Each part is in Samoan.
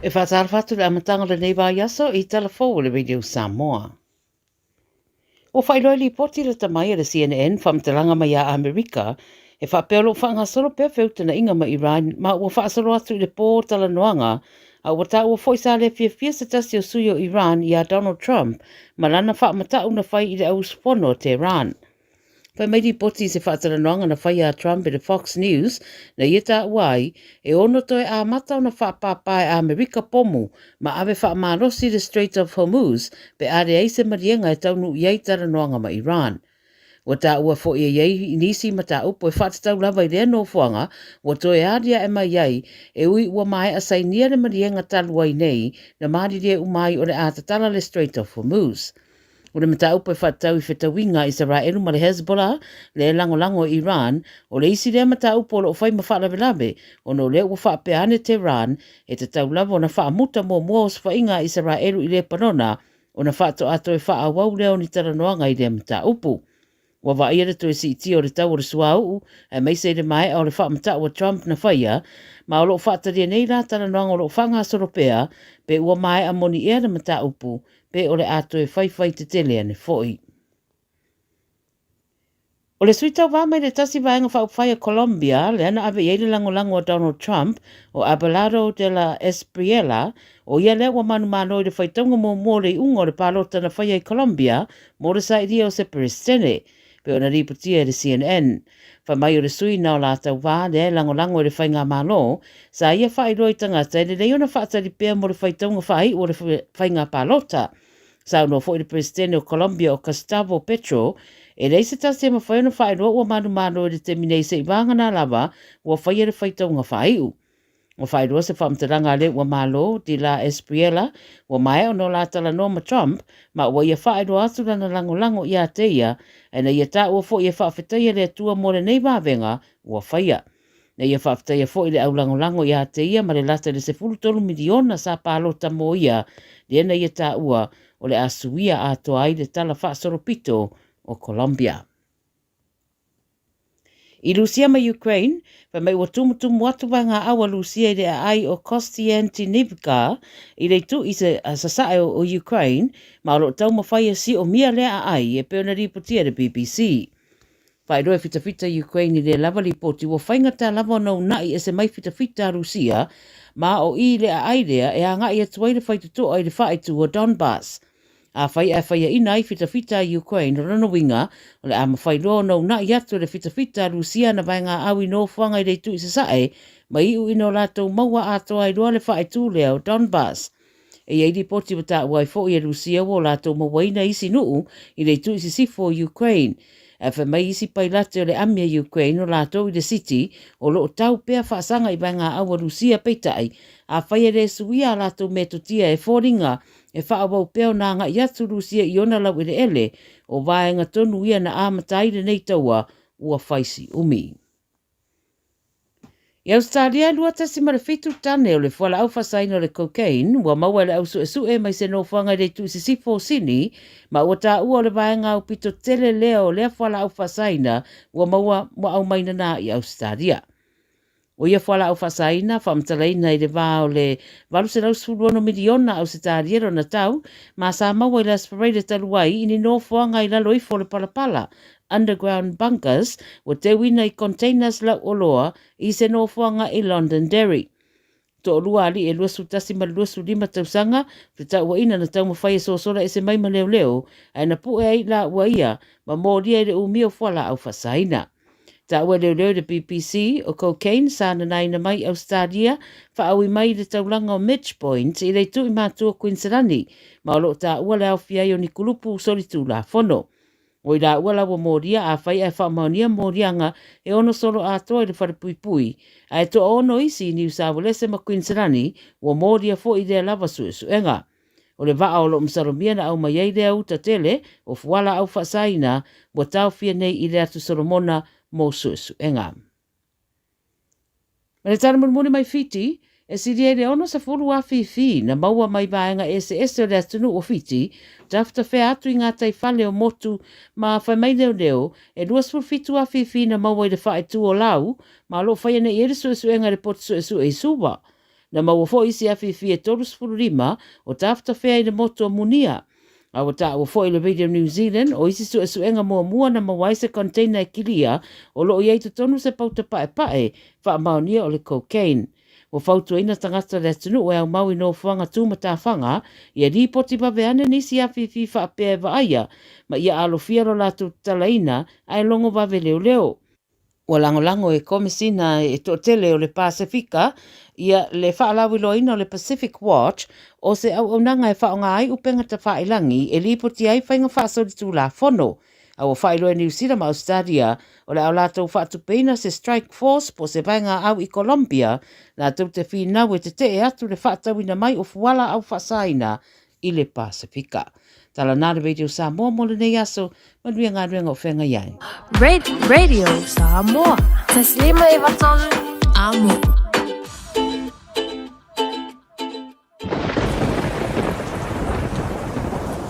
E faatalofa atu i le amataga o lenei vaiaso i tala fou o le Radio Samoa. Ua faailoa i lipoti lata mai a le CNN faamatalaga mai ia Amerika e faapea o lo o faagasolo pea feutanaʻiga ma Iran ma ua faasolo atu i le pō o talanoaga a ua taua foi sa le fiafia se tasi o sui o Iran iā Donald Trump ma lana faamata'u na fai i le auusufono a Tehran. Fai mai lipoti i se faatalanoaga na faia a Trump i le Fox News na ia taua ai, e ono toe amata ona faapāpā e Amerika pomu ma ave faamalosi i le Strait of Hormuz pe a leai se maliega e taunuu i ai talanoaga ma Iran. Ua taua foi e i ai nisi mataupu e faatatau lava i lea nofoaga ua toe aliae mai ai e ui ua maea sainia le maliega talu ai nei na malilie uma ai o le a tatala le Strait of Hormuz. O le mataupu e faatatau i fetauiga a Isaraelu ma le Hezbollah, lea e lagolago e Iran, o le isi lea mataupu o lo o fai ma faalavelave, ona o lea ua faapea ane Tehran, e tatau lava ona faamuta muamua osofaiga a Isaraelu i Lepanona, ona faatoa toe faaauau lea o ni talanoaga i lea mataupu. Ua vaaia le toe siitia o le tau o le suauu, aemaise i le maea o le faamatau a Trump na faia, ma o lo o faatalia nei la talanoaga o lo o faagasolo pea, pe ua maea moni ea le mataupu, pe o le a toe faifai tetele ane foi. O le sui tauva mai le tasi vaega faaupufai a Colombia, lea na ave i ai le lagolago a Donald Trump, o Abelardo de la Espriella, ʻO ia lea ua manumalo i le faitauga muamua o le iuga o le palota na faia i Colombia mo le sailia o se Peresetene, pei ona lipotia e le CNN. Fai mai o le sui na o la tauvā lea e lagolago i le faigamalo, sa ia faailoa i tagata e lelei ona faatali pea mo le faitauga faaiu o le faiga palota. Saunoa foi le Peresetene o Colombia o Gustavo Petro, e leai se tasi e mafai ona faailoa ua manumalo i le taimi nei seivaga lava ua faia le faitauga faaiu. Ua faailoa se faamatalaga a le ua Malo, de la Espriella, ua maea ona o la talanoa ma Trump, ma ua ia faailoa atu lana lagolago iā te ia, ae na ia taua foi e faafetaia le Atua mo lenei vavega ua faia. Na ia faafetaia foi le aulagolago iā te ia ma le lata i le 13 miliona sa palota mo ia, lea na ia taua o le a suia atoa ai le tala faasolopito o Colombia. I Rusia ma Ukraine, fai mai ua tumutumu atu vaegaau a Rusia i le aai o Kostiantynivka i le itu i sasae o Ukraine, ma o lo o taumafai e siomia lea aai e pei ona lipotia e le BBC. Faailoa e fitafita Ukraine i lea lava lipoti ua faigata lava ona una'i ese mai fitafita a Rusia, ma o i le aai lea e agai atu ai le faitotoa i le faaitu o Donbas. Afai ae faiaina ai fitafita a Ukraine, o lona uiga, o le a mafai loa ona una'i atu e le fitafita a Rusia ana vaegaau i nofoaga i le itu i sasae, ma iu ina o latou maua atoa ai loa le faaitu lea o Donbas. E i ai lipoti ua taua ai foi e Rusia ua o latou mauaina isi nuu i le itu i sisifo o Ukraine. Ae fai mai isi pailate o le ami a Ukraine o latou i le siti o lo o tau pea faasaga i vaegaau a Rusia peitai, afai e le suia a latou metotia e foliga E faaauau pea ona agai atu Rusia i ona laueleele, o vaega tonu ia na amata ai lenei taua ua fai si umi. I Ausetalia, e 2.7 tane o le fualaau faasaina o le cocaine ua maua e le au suesue mai se nofoaga i le itu i sisifo o Sini, ma ua taua o le vaega aupito tele lea o lea fualaau faasaina ua maua ua aumaina na i Ausetalia. O ia fualaau faasaina, faamatalaina i le va o le 816 miliona Ausetalia lona tau, ma sa maua i le Aso Faraile talu ai i ni nofoaga i lalo ifo o le palapala, underground bunkers, ua teuina i containers lauoloa i se nofoaga i Londonderry. Toalua alii e 21 ma le 25 tausaga, fetauaiina na taumafai e sosola ese mai ma leoleo, ae na pu'e ai la ua ia ma molia i le umia o fualaau faasaina. Taua e leoleo i le BBC, o cocaine sa nanaina mai i Ausetalia, faaui mai i le taulaga o Midge Point i le itu i matua o Kuiniselani, ma o lo o taua le aofia ai o ni kulupu solitulafono. O i lāua la ua molia, afai ae faamaonia moliaga e ono solo atoa i le falepuipui, ae toaono isi i Niu Sawelese ma Kuiniselani ua molia foi i lea lava suesuega. O le vaa o lo o masalomia na aumai ai lea uta tele o fualaau faasaina ua taofia nei i le Atu Solomona mo suesuega. Ma le tala mulimuli mai Fiti, e silia i le 60 afifi na maua mai vaega eseese o le atunuu o Fiti, tafetafea atu i ngā tai fale o motu ma fai mai leoleo, e 27 afifi na maua i le whaetu o Lau, ma o lo o whaia nei i ai le suesuega i le poto suesue i Suva. Na maua foi isi afifi e 35 o tafatafea i le motu o Munia. A ua taua foi e le Radio New Zealand o isi suesuega muamua na maua ai se container e kilia o lo o i ai i totonu se pauta paepae faamaonia o le cocaine. Ua fautuaina tagata o le atunuu e aumau i nofoaga tu-matafaga ia lipoti vave ane nisi afifi faapea e vaaia ma ia alofia lo latou tatalaina ae logo vave leoleo. Ua lagolago e Komesina e toatele o le Pasefika ia le faalauiloaina o le Pacific Watch o se auaunaga e faaaoga ai upega tafailagi e lipoti ai faiga faasolitulafono a ua faailoa e Niu Sila ma Ausetalia o le a latou faatupeina se Strike Force po o se vaega au i Colombia latou te finau e tetee atu le faatauina mai o fuala au faasaina i le Pasefika. Tala nā le Radio Samoa mo lenei aso, manuia galuega o feagai ai. Radio Samoa. Taslima Evatolu, Amo.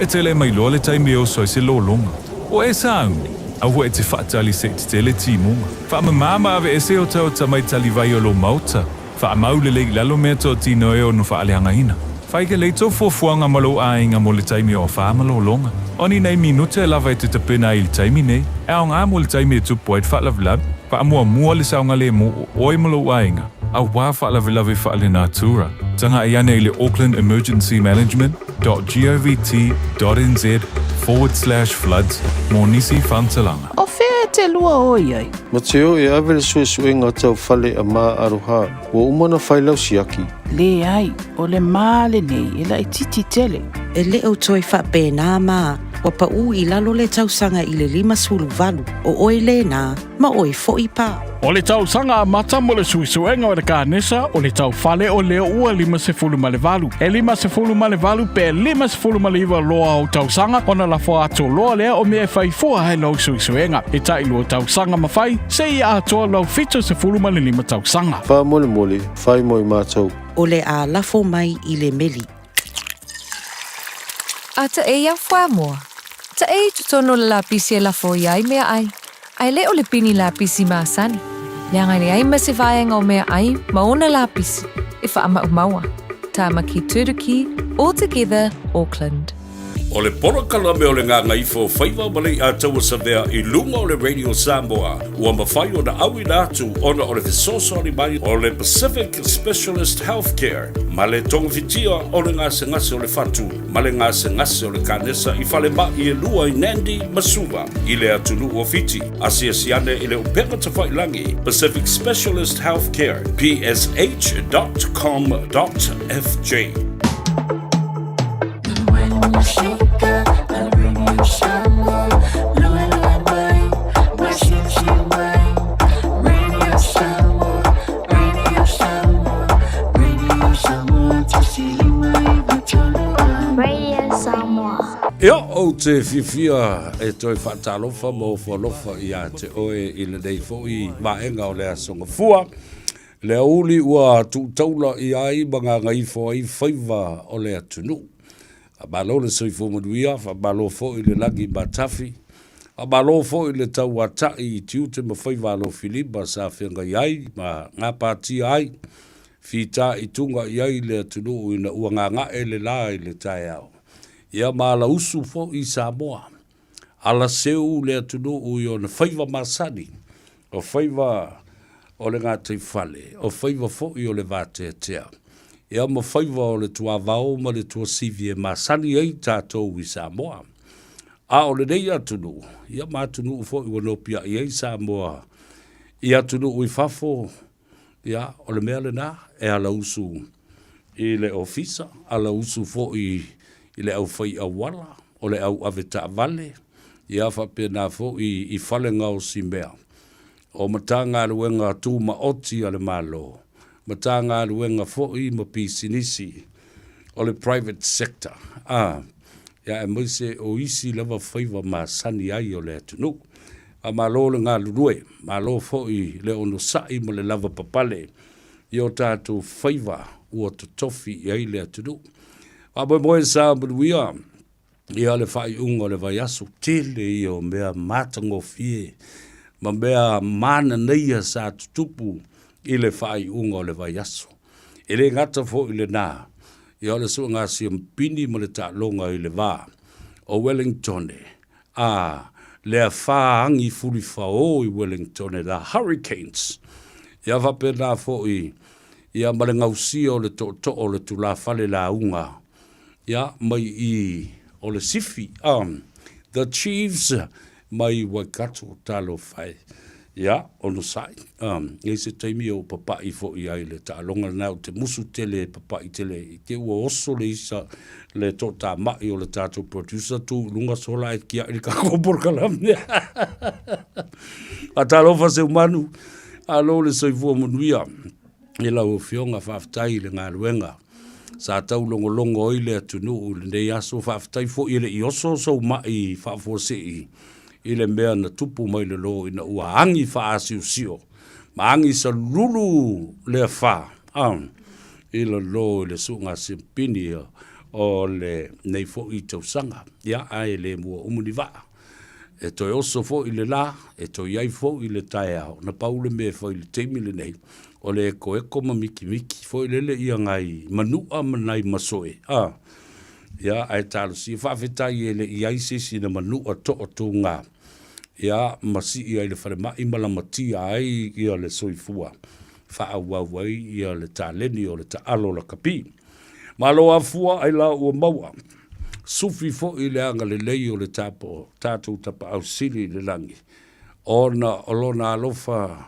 E tele mai loa le taimi e oso ai se lologa. O e sauni, aua e te faatali se i tetele timuga. Faamama ma aveese o tau tamai talivai o lou maota. Faamau lelei i lalo mea toatino e ono faaleagaina. Fai lelei tou fuafuaga ma lou aiga mo le taimi o afa ma lologa. O ni nei minute lava e te tapena ai i le taimi nei, e aoga mo le taimi e tupu ai le faalavelave. Faamuamua le saogalemu o oe ma lou aiga, auā faalavelave faalenatura. Tagai ane i le Auckland Emergency Management dot govt dot nz forward slash floods mo nisi faamatalaga. O fea e te lua oi ai? Mateo e ave le suesuega tau fale a Ma Aroha, ua uma ona fai lau siaki. Leai, o le ma lenei e laitiiti tele. E le o toe faapena ma ua paʻū i lalo le tausaga i le 58, o oe lena, ma oe foʻi pa. O le tausaga amata mo le suesuega o le kanesa o le tau fale o leo ua 58. E 58 pe 59 loa ou tausaga ona lafo atu loa lea o mea e fai fua ai lou suesuega. E tai lua tausaga ma fai, seia atoa lou 75 tausaga. Faamolemole, fai mo i matou. O le a lafo mai i le meli. A taʻe iā fuamoa. Taʻe i totonu o le lapisi e lafo i ai meaʻai, a e le o le pini lapisi masani, leaga e leai ma se vaega o meaʻai ma ona lapisi e faamaumau a. Tāmaki Turuki, All Together, Auckland. O le polokalame o le Gagaifo Faiva ma le Iataua Savea i luga o le Radio Samoa ua mafai ona auina atu ona o le fesoasoani mai o le Pacific Specialist Healthcare ma le togafitia o le gasegase o le fatu ma le gasegase o le kanesa i falemai e lua i Nandi ma Suva i le atunuu o Fiti. Asiasi ane i le upega tafailagi Pacific Specialist Healthcare, psh.com.fj. Ia, ou te fiafia e toe faatalofa ma ofo alofa ia te oe i lenei foi vaega o le Aso Gafua. Le aoauli ua tuutaula ia ai ma gagaifo ai faiva o le atunuu. Faamalo le soifua manuia, faamalo foi le lagi matafi, faamalo foi le tauata'i i tiute ma faiva alofilima sa feagai ai ma gapatia ai, fitaituga i ai le atunuu ina ua gaga'e le la i le taeao. Ia ma alausu foi i Samoa, alaseu le atunuu i ona faiva masani, o faiva o le gataifale, o faiva foi o le vateatea, ia ma faiva o le tuavao ma le tuasivi e masani ai tatou i Samoa. A o lenei atunuu, ia ma atunuu foi ua nopiai ai Samoa i atunuu i fafo, ia, o le mea lena e alausu i le ofisa, alausu foi i le aufai auala, o le au ave taavale, ia faapena foi i fale gaosi mea o Matagaluega Tumaoti a le Malo, Matagaluega foi ma pisinisi o le private sector, a, ia aemaise o isi lava faiva masani ai o le atunuu. Faamalo le galulue, malo foi le onosai ma le lavapapale i o tatou faiva ua totofi i ai le atunuu. Faamoemoe sa manuia ia le faaiuga o le vaiaso, tele ia o mea matagofie ma mea mananaia sa tutupu i le faaiuga o le vaiaso. E le gata foi i lenā, ia o le suega siampini ma le taaloga i le va o Wellingtone, a le afā agi fulifaō i Wellingtone, the Hurricanes. Ia faapena foi ia ma le gausia o le tootoo o le tulafale lauga ia mai i o le sifi, a the Chiefs mai Waikato, talofa e. Ia, onosai, a, i ai se taimi e ou papaʻi foi ai i le taaloga lena, ou te musu tele e papaʻi tele i te ua oso le isa le toatamai o le tatou producer tu i luga sola ae tiaʻi le tatou polokalame. Faatalofa Seumanu, malo le soifua manuia i lau Afioga, faafetai i le galuega sa taulogologo ai le atunuu i lenei aso. Faafetai foi e le i oso sou maʻi faafuasei i le mea na tupu mai lalo ina ua agi faaasiosio ma agi salulu le afa i lalo i le suuga simpini o lenei foi tausaga. Ia, ae le mua uma ni vaa. E toe oso foi le la, e toe i ai foi le taeao. Na pau le mea e fai i le taimi lenei, o le ekoeko ma mikimiki foi lele ia nai manua ma nai masoe, a. Ia, ae talosia, faafetai e le i ai se isi na manua toatuga, ia, ma sii ai i le falemai ma lamatia ai ia le soifua, faaauau ai ia le taleni o le taalo lakapi. Malo afua ai la ua maua, sufi foi le agalelei o le tapo, tatou Tapaau Sili i le lagi, ona o Lona alofa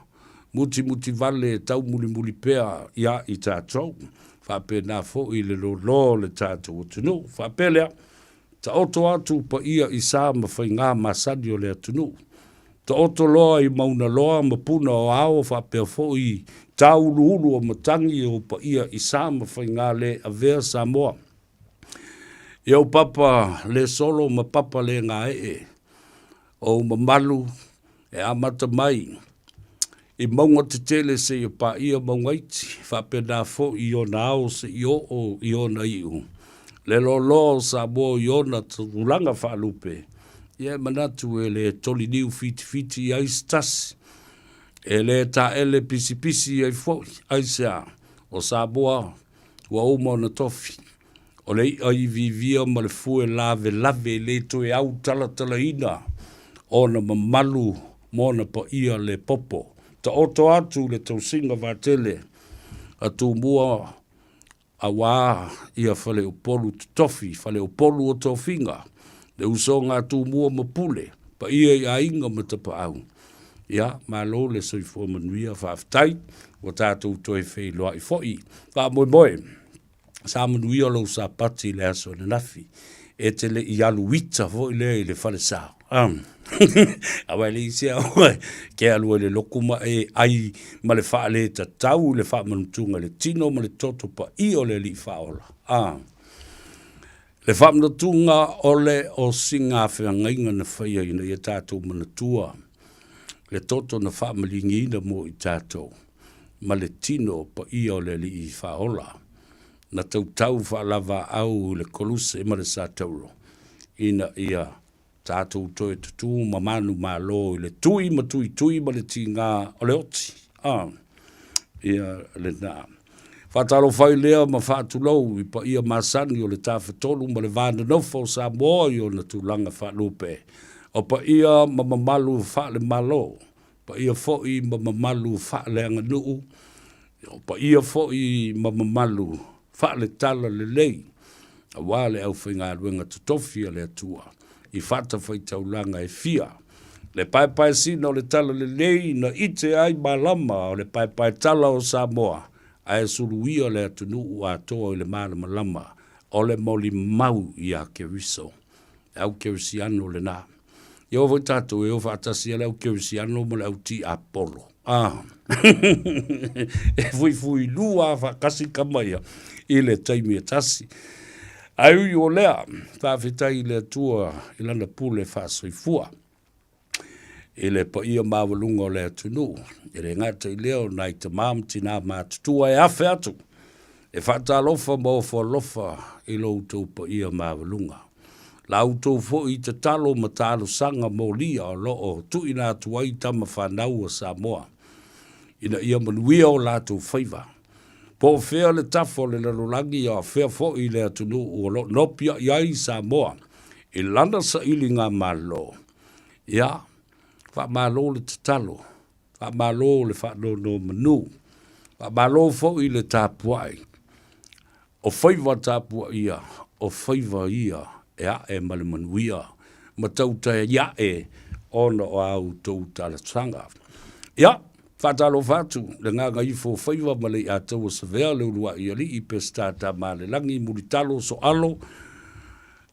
mutimutivale e taumulimuli pea iā i tatou, faapena foi le lolo o le tatou atunuu. Faapea lea, taoto atu paia i sa ma faigā masani o le atunuu. Taoto loa i Maunaloa ma Puna o Ao faapea foi tāuluulu o matagi o paia i sa ma faigā le avea Samoa. I ou papa le solo ma papa le gaee, o ou mamalu e amata mai i mauga tetele seia paia mauga iti, faapena foi i ona ao seia oo i ona iu. Le loaloa o Samoa i ona tulaga faalupe, ia e manatu e le toliniu fitifiti i ai se tasi, e le taele pisipisi ai foi, aisea, o Samoa ua uma ona tofi. O le iʻa iviivia ma le fue lavelave e le toe autalatalaina ona mamalu ma ona paia le popo. Taoto atu le tausiga vaatele a Tumua auā ia Faleupolu totofi, Faleupolu o tofiga, le usoga a Tumua ma Pule, paia i aiga ma tapaau. Ia, malo le soifua manuia, faafetai ua tatou toe feiloai foi. Faamoemoe. Sa manuia lou Sapati i le aso ananafi. E te le i alu ita foi lea i le falesa. Aua e leai se ao e te alu ai i le lotu ma e ai ma le faaletatau i le faamanutuga i le tino ma le toto paia o le Alii Faaola. Le faamanatuga o le osiga feagaiga na faia ina ia tatou manatua le toto na faamaligiina mo i tatou. ma le tino paia o le Alii Faaola, na tautau faalavaau i le Koluse ma le Satauro, ina ia tatou toe tutū ma manumalo i le tui ma tuitui ma le tigā o le oti. A, ia lenā. Faatalofa ai lea ma faatulou i paia masani o le Tafatolu ma le Va Nonofo o Samoa i ona tulaga faalupe, o paia ma mamalu faale-Malo, paia foi ma mamalu faaleaganuu, o paia foi ma mamalu faale-talalelei, aua le aufaigaluega totofi a le Atua i fatafaitaulaga e fia. Le paepaesina o le talalelei na ite ai malama o le paepaetala o Samoa, ae suluia le atunuu atoa i le malamalama o le molimau iā Keriso. Le au kerisiano lena. Ia aua foi tatou e o faatasi ai le au kerisiano ma le au tiapolo. A. e fuifuilū lava faatasi tama ia i le taimi e tasi. Ae ui o lea, faafetai i le Atua i Lana pule faasoifua i le paia maualuga o le atunuu, e le gata i lea o nai tama ma tinā matutua e afe atu E faatalofa ma ofo alofa i lo outou paia maualuga. La outou foi tatalo ma talosaga molia o lo o tuuina atu ai tama fanau a Samoa ina ia manuia o latou faiva. Po o fea le tafa o le lalolagi a o fea foi le atunuu o lo o nopiai ai Samoa i lana sailiga malo, ia, faamalo le tatalo, faamalo le faanonomanu, faamalo foi le tapuai. O faiva tapuaia, o faiva ia e ae ma le manuia ma tautai ae ona o a outou talosaga. Ia, faatalofa atu le gagaifo o faiva ma Leiataua Savea, le uluai alii Peseta Tamalelagi, Mulitalo Soalo,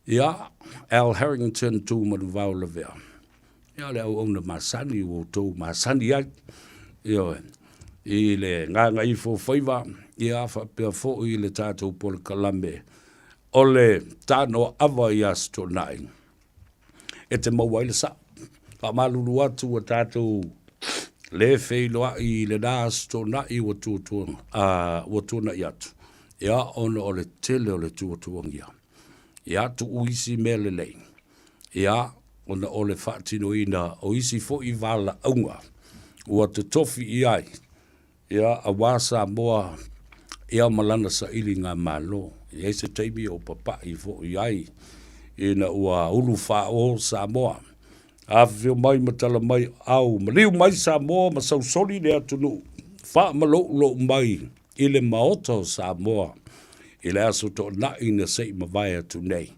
ia, Al Harrington Tuumanuvao Lavea. Ia, o le auauna masani ua outou masani ai, ioe, i le gagaifo o faiva, ia, faapea foi le tatou polokalame o le Tanoaava i Aso Toonai e te maua ai le sao. Faamalulu atu ua tatou le feiloai i lena Aso Toonai ua tuatua, ua tuanai atu, ia, ona o le tele o le tuatuagia. Ia, tuu isi mea lelei, ia, ona o le faatinoina o isi foi valaauga ua totofi i ai, ia, aua Samoa, ia ma lana sailiga malo. E i ai se taimi o papai foi ai ina ua ulu faaō Samoa. Afifio mai ma tala mai au, maliu mai Samoa ma sausoli le atunuu, faamaloulou mai i le Maota o Samoa i le aso Toonai na se i mavae atu nei.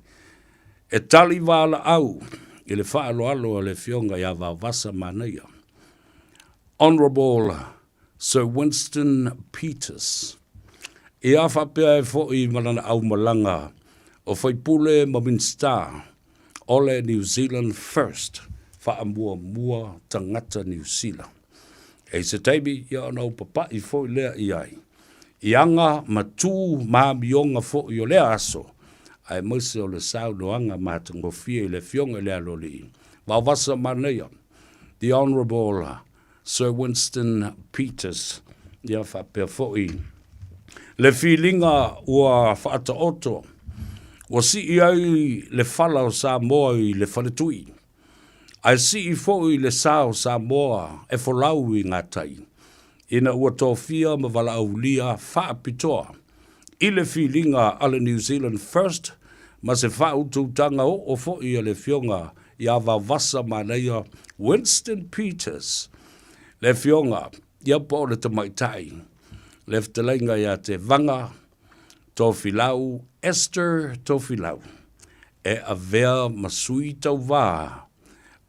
E tali valaau i le faaaloalo a le Afioga ia Vaovasa Manaia, Honourable Sir Winston Peters, ia faapea ai foi ma lana aumalaga o faipule ma Minisita o le New Zealand First, faamuamua tagata Niu Sila. E i se taimi, ia ona ou papai foi lea i ai, i aga ma tū ma amioga foi o lea aso, aemaise o le saunoaga matagofie i le Afioga i le Aloalii, Vaovasa Manaia, The Honourable Sir Winston Peters, ia faapea foi le filiga ua faataoto, ua sii ai le fala o Samoa i le faletui, ae sii foi le sa o Samoa e folau i gatai, ina ua tofia ma valaaulia faapitoa i le filiga a le New Zealand First ma se faautautaga oo foi a le Afioga ia Vaovasa Manaia Winston Peters, le Afioga ia po o le Tamaitai, le Fetalaiga ia Tevaga Tofilau Esther Tofilau, e avea ma sui tauva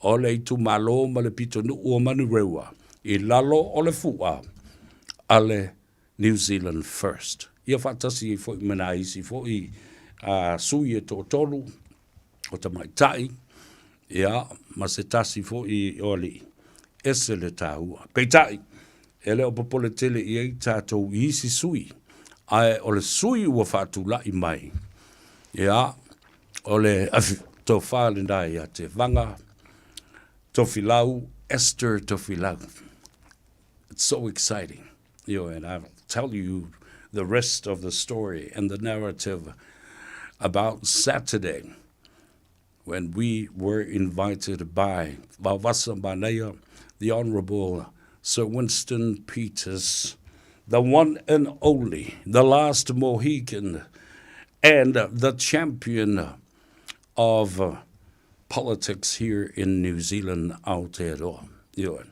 o le itumalo ma le pitonuu o Manurewa i lalo o le fua a le New Zealand First. Ia faatasi ai foi ma nai isi foi sui e toatolu o tamaitai, ia, ma se tasi foi o alii, ese le taua. Peitai, e le o popole tele i ai tatou i isi sui, ae o le sui ua faatulai mai, ia, o le tofa lena ia Tevaga Tofilau, Esther Tofilau. It's so exciting. You know, and I'll tell you the rest of the story and the narrative about Saturday when we were invited by Vaovasa Manaia, the Honorable Sir Winston Peters, the one and only, the last Mohican, and the champion of politics here in New Zealand, Aotearoa. Ioe.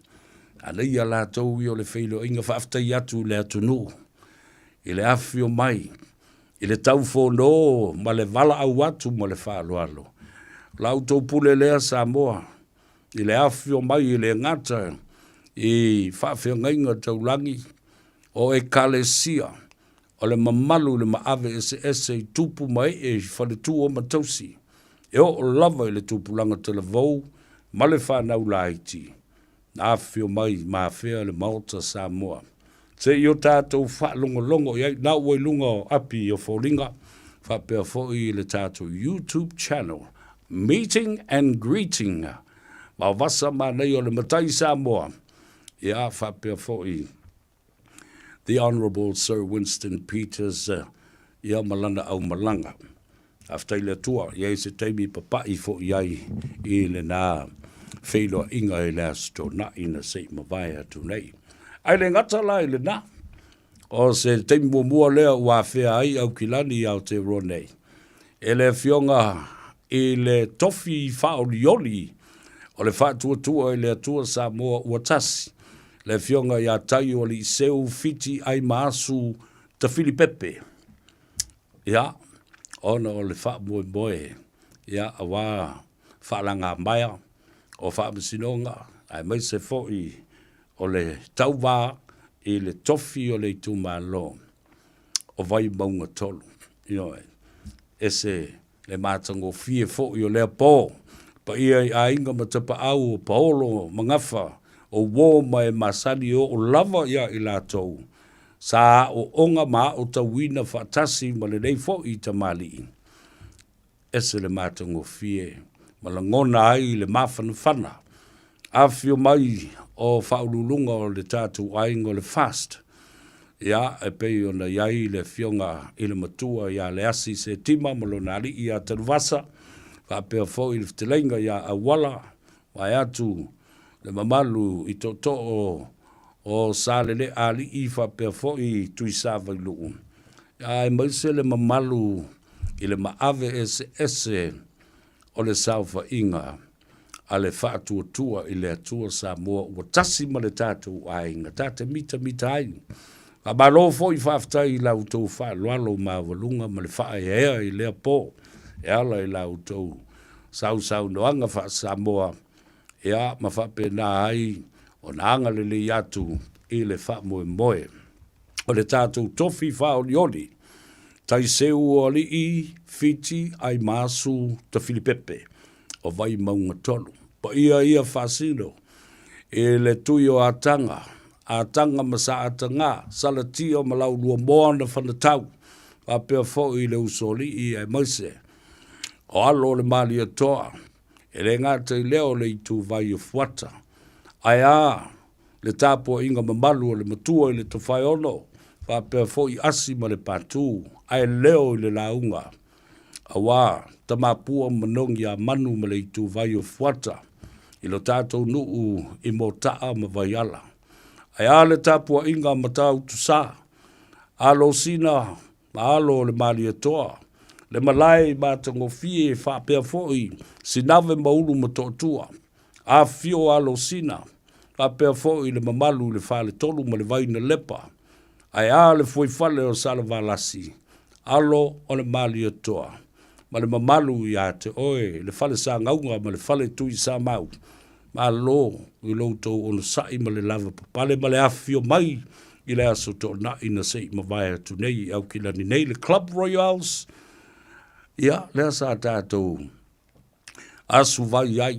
Anei a latou ia o le feiloaiga faafetai atu i le atunuu, i le afifio mai, i le taufono ma le valaau atu ma le faaaloalo. O la outou pule lea Samoa, i le afifio mai e le gata i faafeagaiga taulagi o Ekalesia, o le mamalu i le maave eseese i tupu ma ee i faletua ma tausi, e oo lava i le tupulaga talavou ma le fanau laiti, na afifio mai ma afea le Maota Samoa. Se i o tatou faalogologo i ai, na ua i luga o api o foliga, faapea foi i le tatou YouTube channel, Meeting and Greeting, Vaovasa Manaia o le Matai Samoa, ia faapea foi The Honourable Sir Winston Peters, ia ma lana aumalaga. Faafetai i le Atua, i ai se taimi papai foi ai i lena feiloaiga i le Aso Toonai na se i mavae atu nei. Ae le gata la i lena, O se taimi muamua lea ua afea ai Aukilani i Aotearoa nei e le Afioga i le Tofi Faaolioli o le Faatuatua i le Atua Samoa ua Tasi, le Afioga ia Taioaliiseu Fiti Aimaasu Tafilipepe. Ia, ona o le faamoemoe, ia, aua faalagamaea o faamasinoga, aemaise foi o le tauva i le tofi o le itumalo o Vaimauga 3. Ioe, ese le matagofie foi o lea po, paia i aiga ma tapaau o paolo ma gafa, o uo ma e masani e oo lava ia i latou, sa aooga ma aotauina faatasi ma lenei foi tamalii. Ese le matagofie ma lagona ai le mafanafana. Afifio mai o faauluuluga o le tatou aiga o le FAST, ia, e pei ona i ai le afioga i le matua ia Leasi Setima ma lona alii ia Tanuvasa, faapea foi le fetalaiga ia Auala, vaeatu le mamalu i tootoo o Saleleaalii faapea foi Tuisavailuu, aemaise le mamalu i le maave eseese o le saofaiga a le Faatuatua i le Atua Samoa ua tasi ma le tatou aiga ta te mitamita ai. Faamalo foi faafetai i la outou faaaloalo maualuga ma le faaeaea i lea po e ala i la outou sausaunoaga faa-Samoa, ia ma faapena ai ona agalelei atu i le faamoemoe o le tatou tofi faaolioli, Taiseu o Alii, Fiti, Aimaasu, Tafilipepe, o Vaimauga 3. Paia ia faasino i le tui o Ataga, Ataga ma Saatagā, Salatia ma Lauluamoa na Fanatau, faapea foi le Usoalii aemaise o alo o le Malietoa, E le gata i lea o le ituvai o Fuata, ae a le tapuaiga mamalu o le matua i le Tofaeono, faapea foi Asi ma le Patu, ae leo i le lauga, auā Tamapua ma Manogi-a-manu ma le ituvai o Fuata i lo tatou nuu i Motaa ma Vaiala. Ae a le tapuaiga a Matautusa, Alosina ma alo o le Malietoa, le malae i matagofie faapea foi Sinave ma Ulu ma Toatua, afifio Alosina, faapea foi le mamalu i le Faletolu ma le Vainalepa, ae a le fuaifale o Salevalasi, alo o le Malietoa, ma le mamalu ia te oe le Fale Sagauga ma le Fale Tuisamau, Malo i lo outou onosai ma le lavapapale ma le afifio mai i le aso Toonai na se i mavae atu nei i Aukilani nei le Club Royals. Ia, lea sa tatou asu vai ai,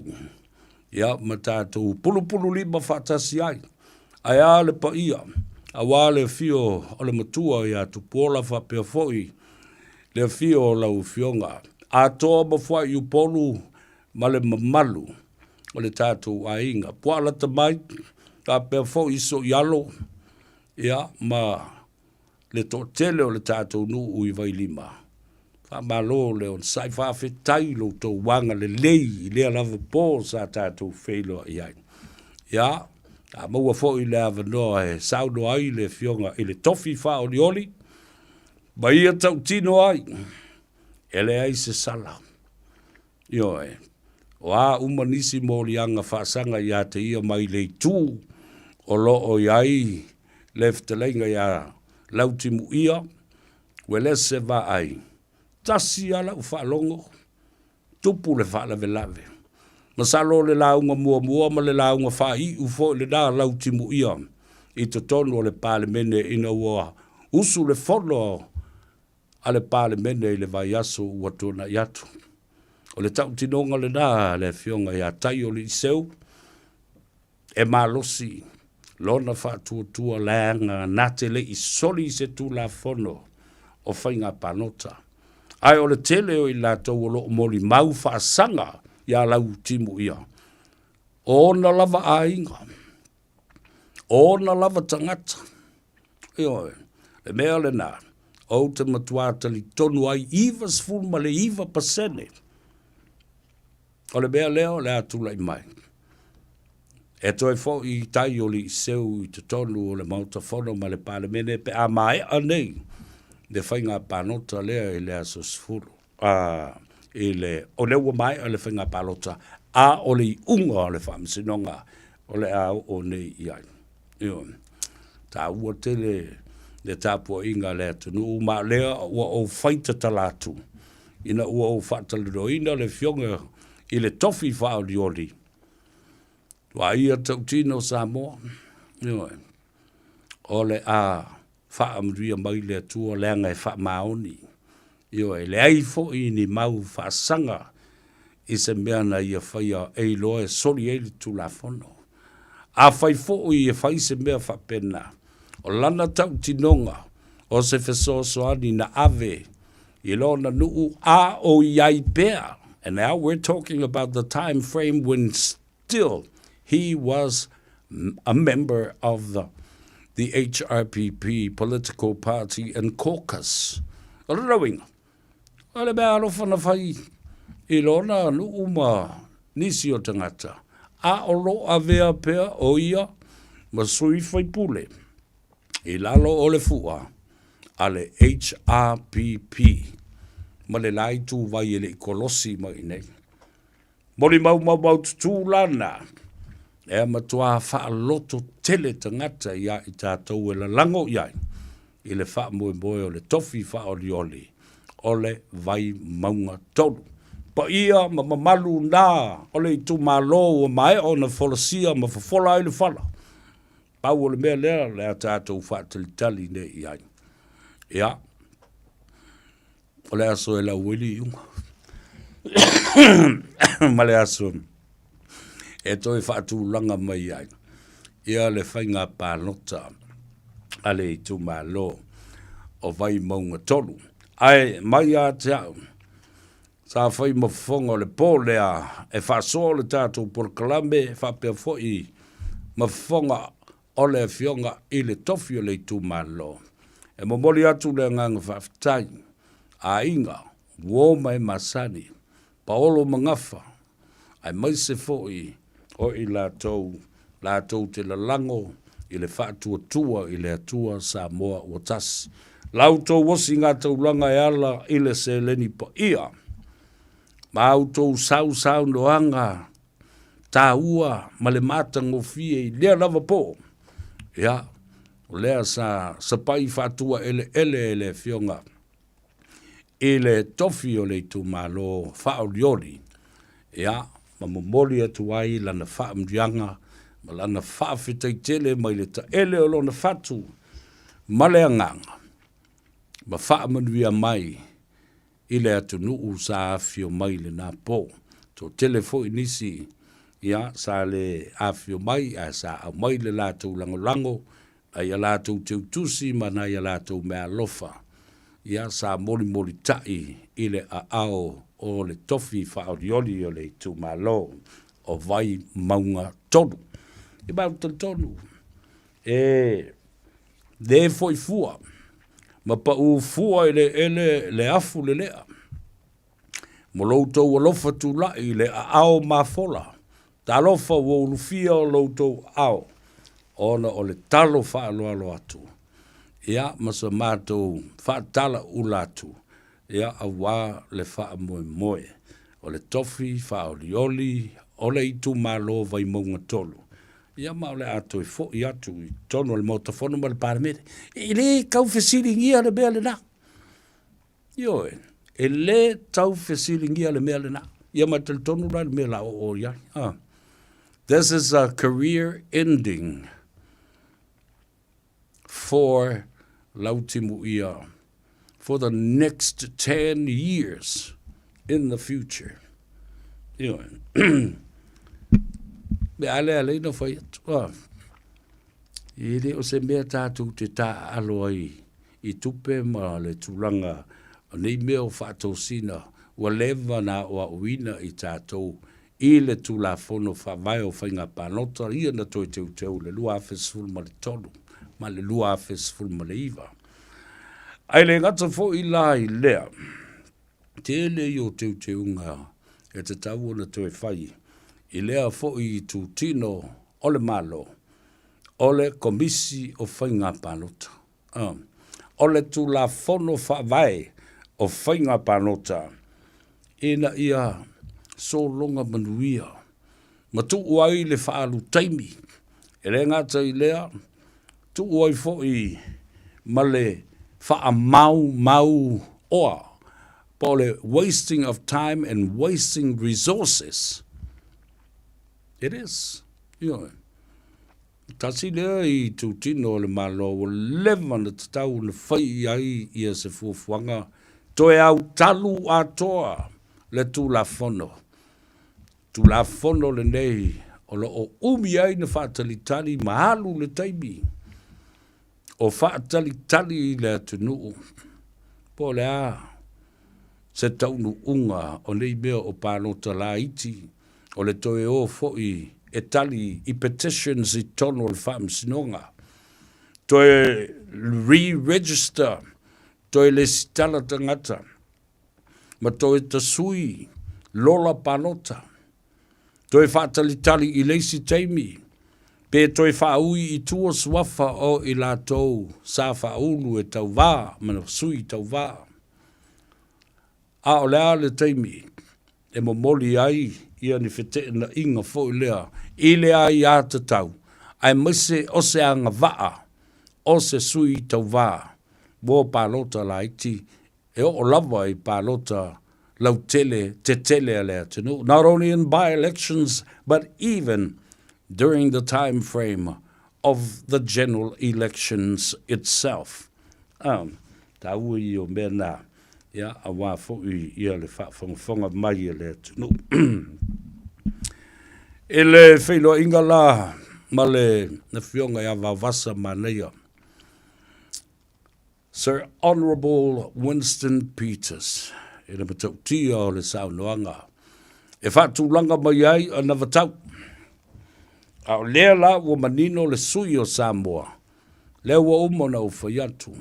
ia, ma tatou pulupululima faatasi ai. Ae a le paia, auā le afio o le matua ia Tupuola faapea foi le afio o lau Afioga Atoa ma Fuaiupolu ma le mamalu o le tatou aiga. Puaalata mai, faapea foi Soialo, ia, ma le toatele o le tatou nuu i Vailima. Faamalo le onosai, faafetai i lo outou agalelei i lea lava po sa tatou feiloai ai. Ia, a maua foi le avanoa e saunoa ai le Afioga i le Tofi Faaolioli, ma ia tautino ai, e leai se sala. Ioe, o a uma nisi moliaga faasaga ia te ia mai le itu o lo o i ai le fetalaiga iā Lautimuia, Uelese Vaai, tasi a lau faalogo, tupu le faalavelave. Masalo o le lauga muamua ma le lauga faaiu foi lena Lautimuia i totonu o le Palemene ina ua usu le fono a le Palemene i le vaiaso ua tuanai atu. O le tautinoga lena a le Afioga ia Taioaliiseu, e malosi lona faatuatua leaga na te le i soli i se Tulafono o Faiga Palota. Ae o le tele o i latou o lo o molimau faasaga iā Lautimuia, o ona lava aiga, o ona lava tagata. Ioe, le mea lena, ou te matuā talitonu ai 99% o le mea lea o le a tulai mai. E toe foʻi i tai o Liiseu i totonu o le Maota Fono ma le Palemene pe a maea nei le faiga palota lea i le aso 10, a, i le, o lea ua maea le faiga palota, a o le iuga o le Faamasinoga o le a oo nei i ai. Ioe. Taua tele le tapuaiga a le atunuu, ma o lea ua ou fai tatala atu, ina ua ou faatalanoaina le Afioga i le Tofi Faaolioli, Vaaia tautino o Samoa, ioe, o le a faamanuia mai le Atua leaga e faamaoni, ioe, e leai foi ni mau faasaga i se mea na ia faia e iloa e soli ai le Tulafono. Afai foi e fai se mea faapena, o lana tautinoga o se fesoasoani na ave i lona nuu a o i ai pea. And now we're talking about the time frame when still he was a member of the the HRPP political party and caucus. O lona uiga, o le mea alofa na fai i lona nuu ma nisi o tagata, a o lo avea pea o ia ma sui faipule i lalo o le fua a le HRPP ma le la ituvai e le i kolosi mai i nei. Molimau maumaututu lana, e matuā faaloto tele tagata iā i tatou e lalago i ai i le faamoemoe o le tofi faaolioli o le Vaimauga 3. Paia ma mamalu na o le itumalo ua maea ona folasia ma fofola ai le fala. Pau o le mea lea o le a tatou faatalitali nei i ai. Ia, o le aso e lau ai le iuga. Ma le aso e toe faatulaga mai ai ia le faiga palota a le itumalo o Vaimauga 3. Ae mai ia te au, sa fai ma fofoga o le po lea e faasoa le tatou polokalame faapea foi ma fofoga o le Afioga i le Tofi o le itumalo. E momoli atu le agaga faafetai, aiga, uo ma e masani, paolo ma gafa, aemaise foi o i latou latou te lalago i le faatuatua i le Atua Samoa ua tasi. La outou osigataulaga e ala i le seleni paia ma a outou sausaunoaga taua ma le matagofie i lea lava po. Ia, o lea sa sapai faatuaeleele e le Afioga i le tofi o le itumalo faaolioli, ia, ma momoli atu ai lana faamanuiaga ma lana faafetai tele mai le taele o lona fatu ma le agaga, ma faamanuia mai i le atunuu sa afifio mai i lena po. Toatele foi nisi, ia, sa le afifio mai ae sa aumai le latou lagolago nai a latou teutusi ma nai a latou meaalofa, ia sa molimolitai i le aao o le tofi faaolioli o le itumalo o Vaimauga 3. I mau talitonu, e lē foi fua ma paʻū fua i le ele le afu lelea mo lo outou alofa tulai i le aao mafola. Talofa ua ulufia o lo outou aao ona o le talo faaaloalo atu, ia, ma sa matou faatalaula atu, ia, auā le faamoemoe o le tofi faaolioli o le itumalo Vaimauga 3, ia, ma o le a toe foi atu i totonu o le Maota Fono ma le Palemene. E le tau fesiligia le mea lena. Ioe, e le tau fesiligia le mea lena. Ia ma e talitonu la i le mea la oo i ai. Ah. This is a career ending for Lautimuia for the next 10 years in the future. Ioe. Mea a lea lei na fai atu. Ah. E le o se mea tātou te tāalo ai i tupe ma le tulaga o nei mea o faatosina ua leva na aoaoina i tatou i le Tulafono Faavae o Faiga Palota ia na toe teuteu i le 2013 ma le 2019. Ae le gata foi la i lea, tele ia o teuteuga e tatau ona toe fai i lea foi itutino. o le Malo, o le Komisi o Faiga Palota. O le Tulafono Faavae o Faiga Palota ina ia sologa manuia ma tuu ai le faaalu taimi. E le gata i lea, tuu ai foi ma le faamaumau oa po o le wasting of time and wasting resources. It is. Ioe. Tasi lea itutino o le Malo ua leva ona tatau ona fai i ai ia se fuafuaga toe autalu atoa le Tulafono. Tulafono lenei o lo o umi ai na faatalitali ma alu le taimi o faatalitali i le atunuu po o le a se taunuuga o nei mea o palota laiti, o le toe o foi e tali i petitions i totonu o le Faamasinoga, toe re-register, toe lesitala tagata, ma toe tasui lola palota. Toe faatalitali i le isi taimi, pe toe faaui i tua suafa o i latou sa faaulu e tauvā ma sui tauvā. A o le a le taimi e momoli ai ia ni feteenaiga foi lea i le aiatatau aemaise o se agavaa o se sui tauvā mo palota laiti e oo lava i palota lautele tetele a le atunuu, not only in by-elections but even during the time frame of the general elections itself. Um, taua ia o mea nā, ia, aua foi ia le faafogafoga mai a le atunuu. I le feiloaiga la ma le Afioga ia Vaovasa Manaia, Sir Honourable Winston Peters, i le matautia o le saunoaga e faatulaga mai ai anavatau. A o lea la ua manino le sui o Samoa, lea ua uma ona ou fai atu,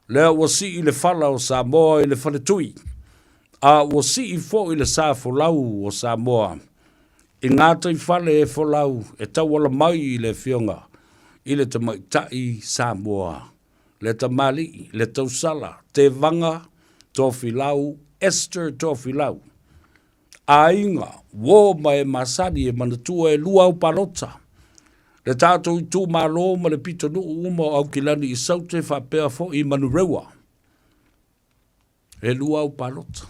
lea ua sii le fala o Samoa i le faletui, a ua sii foi le sa folau o Samoa i gataifale e folau e tauala mai i le Afioga i le Tamaitai Samoa le tamalii, le tausala, Tevaga Tofilau, Esther Tofilau. Aiga, uo ma e masani e manatua e lua au palota. Le tatou itumalo ma le pitonuu uma o Aukilani i Saute faapea foi i Manurewa. E lua au palota.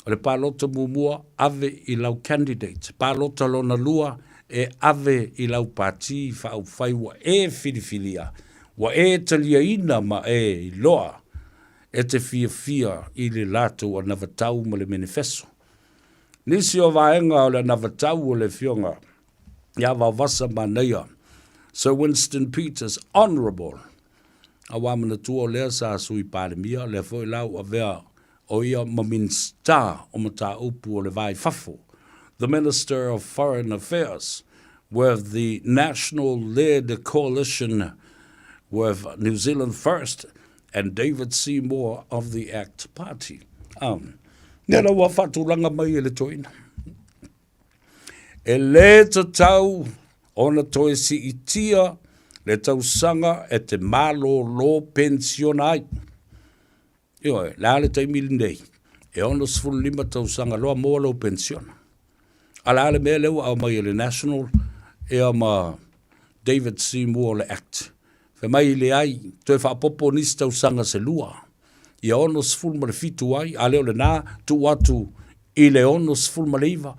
O le palota muamua, ave i lau candidate. Palota lona lua, e ave i lau pati faaupufai ua e filifilia, ua e taliaina ma e iloa e te fiafia i le latou anavatau ma le menifeso. Nisi o vaega o le anavatau o le Afioga ia Vaovasa Manaia, Sir Winston Peters, Honourable Aua manatua o lea sa Sui Palemia, lea foi la ua avea o ia ma Minisita o Mataupu o le Va i Fafo, the Minister of Foreign Affairs with the National Led Coalition with New Zealand First and David Seymour of the ACT Party. Um, Nea la ua faatulaga mai e le toeaina. E lē tatau ona toe siitia le tausaga e te malōlō penisiona ai. Ioe, le a le taimi lenei, e 65 tausaga loa maua lou penisiona. A le a le mea lea ua aumai e le National ia ma David Seymour o le Act. Fai mai leai, toe faaopoopo nisi tausaga se lua, ia 67 ai, a le o lena, tuu atu i le 69.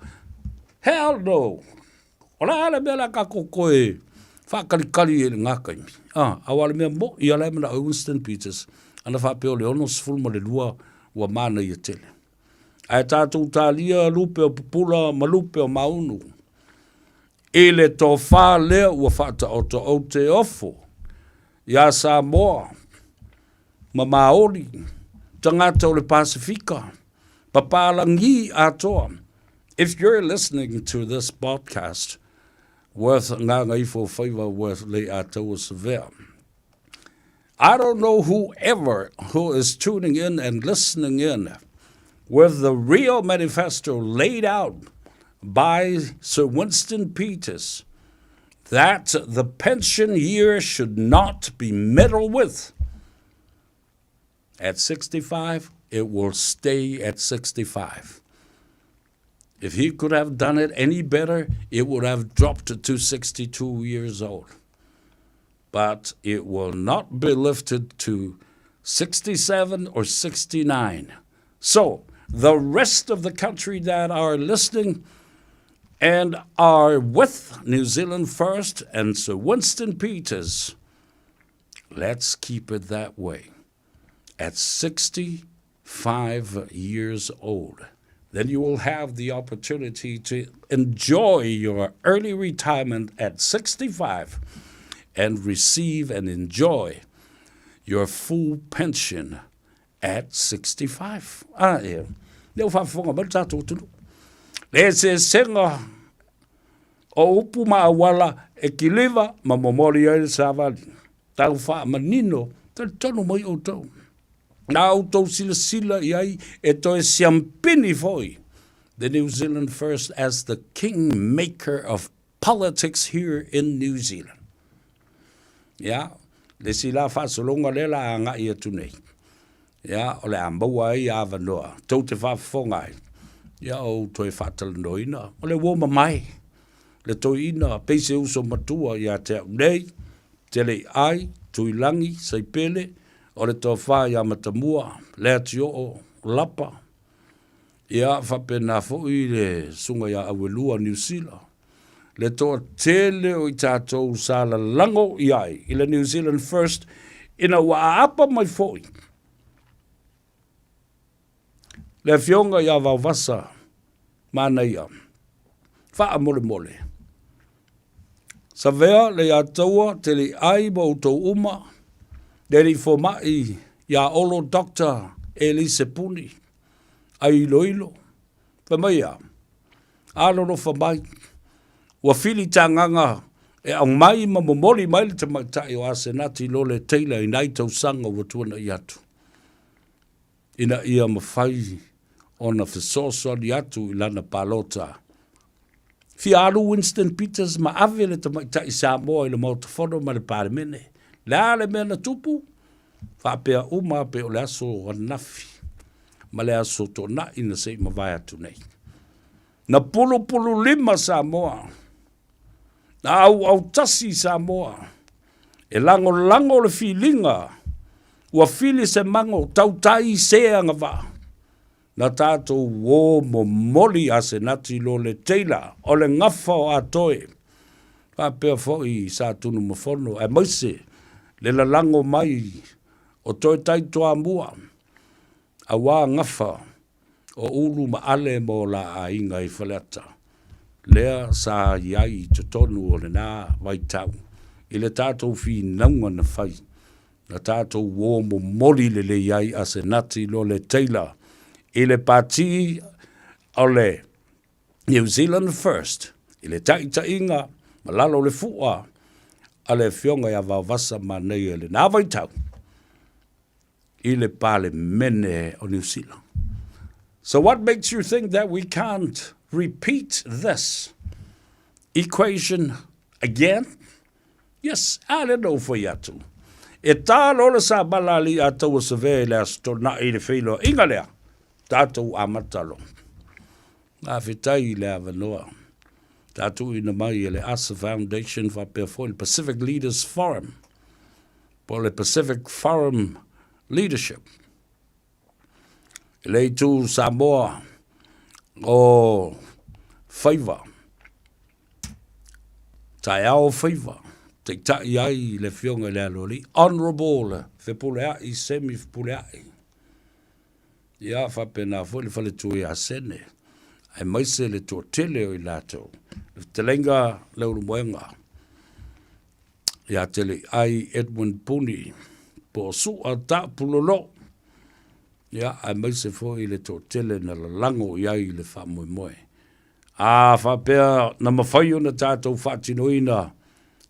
Hell no! O le a le mea la tatou toe faatalikali ai i lena taimi? Ah, aua o le mea moi lava la e manao ai Winston Peters, ana faapea o le 62 ua manaia tele. Ae tatou talia lupe o pupula ma lupe o maunu i le tofa lea ua faataoto ou te ofo iā Samoa ma Māori, tagata o le Pasefika, papalagi atoa. If you're listening to this podcast with Gagaifo Faiva with Leiataua Savea, I don't know whoever who is tuning in and listening in with the real manifesto laid out by Sir Winston Peters. That the pension year should not be meddled with. At 65, it will stay at 65. If he could have done it any better, it would have dropped to 62 years old. But it will not be lifted to 67 or 69. So, the rest of the country that are listening and are with New Zealand First and Sir Winston Peters, let's keep it that way. At 65 years old, then you will have the opportunity to enjoy your early retirement at 65 and receive and enjoy your full pension at 65. Ah, e. Lea ua faafofoga mai le tatou atunuu. Le eseesega o upu ma auala e kiliva ma momoli ai le savali. Tau faamanino, talitonu mai outou. Na outou silasila i ai e toe siampini foi the New Zealand First as the kingmaker of politics here in New Zealand. Ia, le isi la faasologa lea la agai atu nei. Ia, o le a maua ai avanoa, tou te faafofoga ai, ia ou toe faatalanoaina. O le uo mamae, le toeaina pei se uso matua ia te au nei, Teleiai, Tuilagi, Saipele, o le tofa ia Matamua, Leatioo, Lapa, ia faapena foi le susuga ia Auelua Niusila, le toatele o i tatou sa lalago i ai i le New Zealand First ina ua aapa mai foi le Afioga ia Vaovasa Manaia. Faamolemole, savea le Iataua Teleiai ma outou uma, le alii fomai ia Olo Doctor Elise Puni, ai iloilo, fai mai a, alolofa mai, ua fili tagaga e aumai ma momoli mai le tamaitai o Asenati Lole Taylor i nai tausaga ua tuanai atu, ina ia mafai ona fesoasoani atu i lana palota. Fia alu Winston Peters ma ave le tamaitai Samoa i le Maota Fono ma le Palemene. Le a le mea na tupu? Faapea uma pei o le aso ananafi ma le aso toonai na se i mavae atu nei. Na pulupululima Samoa. Na auautasi Samoa. E lagolago le filiga ua fili se mago tautai se agavaa. Na tatou uō momoli Asenati Lole Taylor o le gafa o Atoe faapea foi Sa Tunumafono aemaise le lalago mai o Toe Taitoamua auā gafa o Ulu ma Ale ma o la aiga i Faleata, lea sa i ai i totonu o lena vaitau i le tatou finauga na fai, na tatou uō momoli lelei ai a Senati Lole Taylor i le Pati o le New Zealand First i le taitaiga ma lalo o le fua a le Afioga ia Vaovasa Manaia i lena vaitau. I le Palemene o Niu Sila. So what makes you think that we can't repeat this equation again? Yes, a lea na ou fai atu. E tā loa le samala a alii a taua savea i le Aso Toonai i le feiloaiga lea, tatou amata loa. Faafetai i le avanoa sa tuuina mai e le Asa Foundation faapea foi le Pacific Leaders Forum po o le Pacific Forum Leadership. I le itu Samoa o faiva, taeao o faiva, taitai ai le Afioga i le Aloalii, Honourable Fepuleai Semi Fepuleai. Ia, faapena foi le faletua ia Sene, aemaise le toatele o i latou, le fetalaiga Leulumoega, ia Teleiai Edwin Puni, po o Sua Taapulolo, ia, aemaise foi le toatele na lalago i ai le faamoemoe. A faapea na mafai ona tatou faatinoina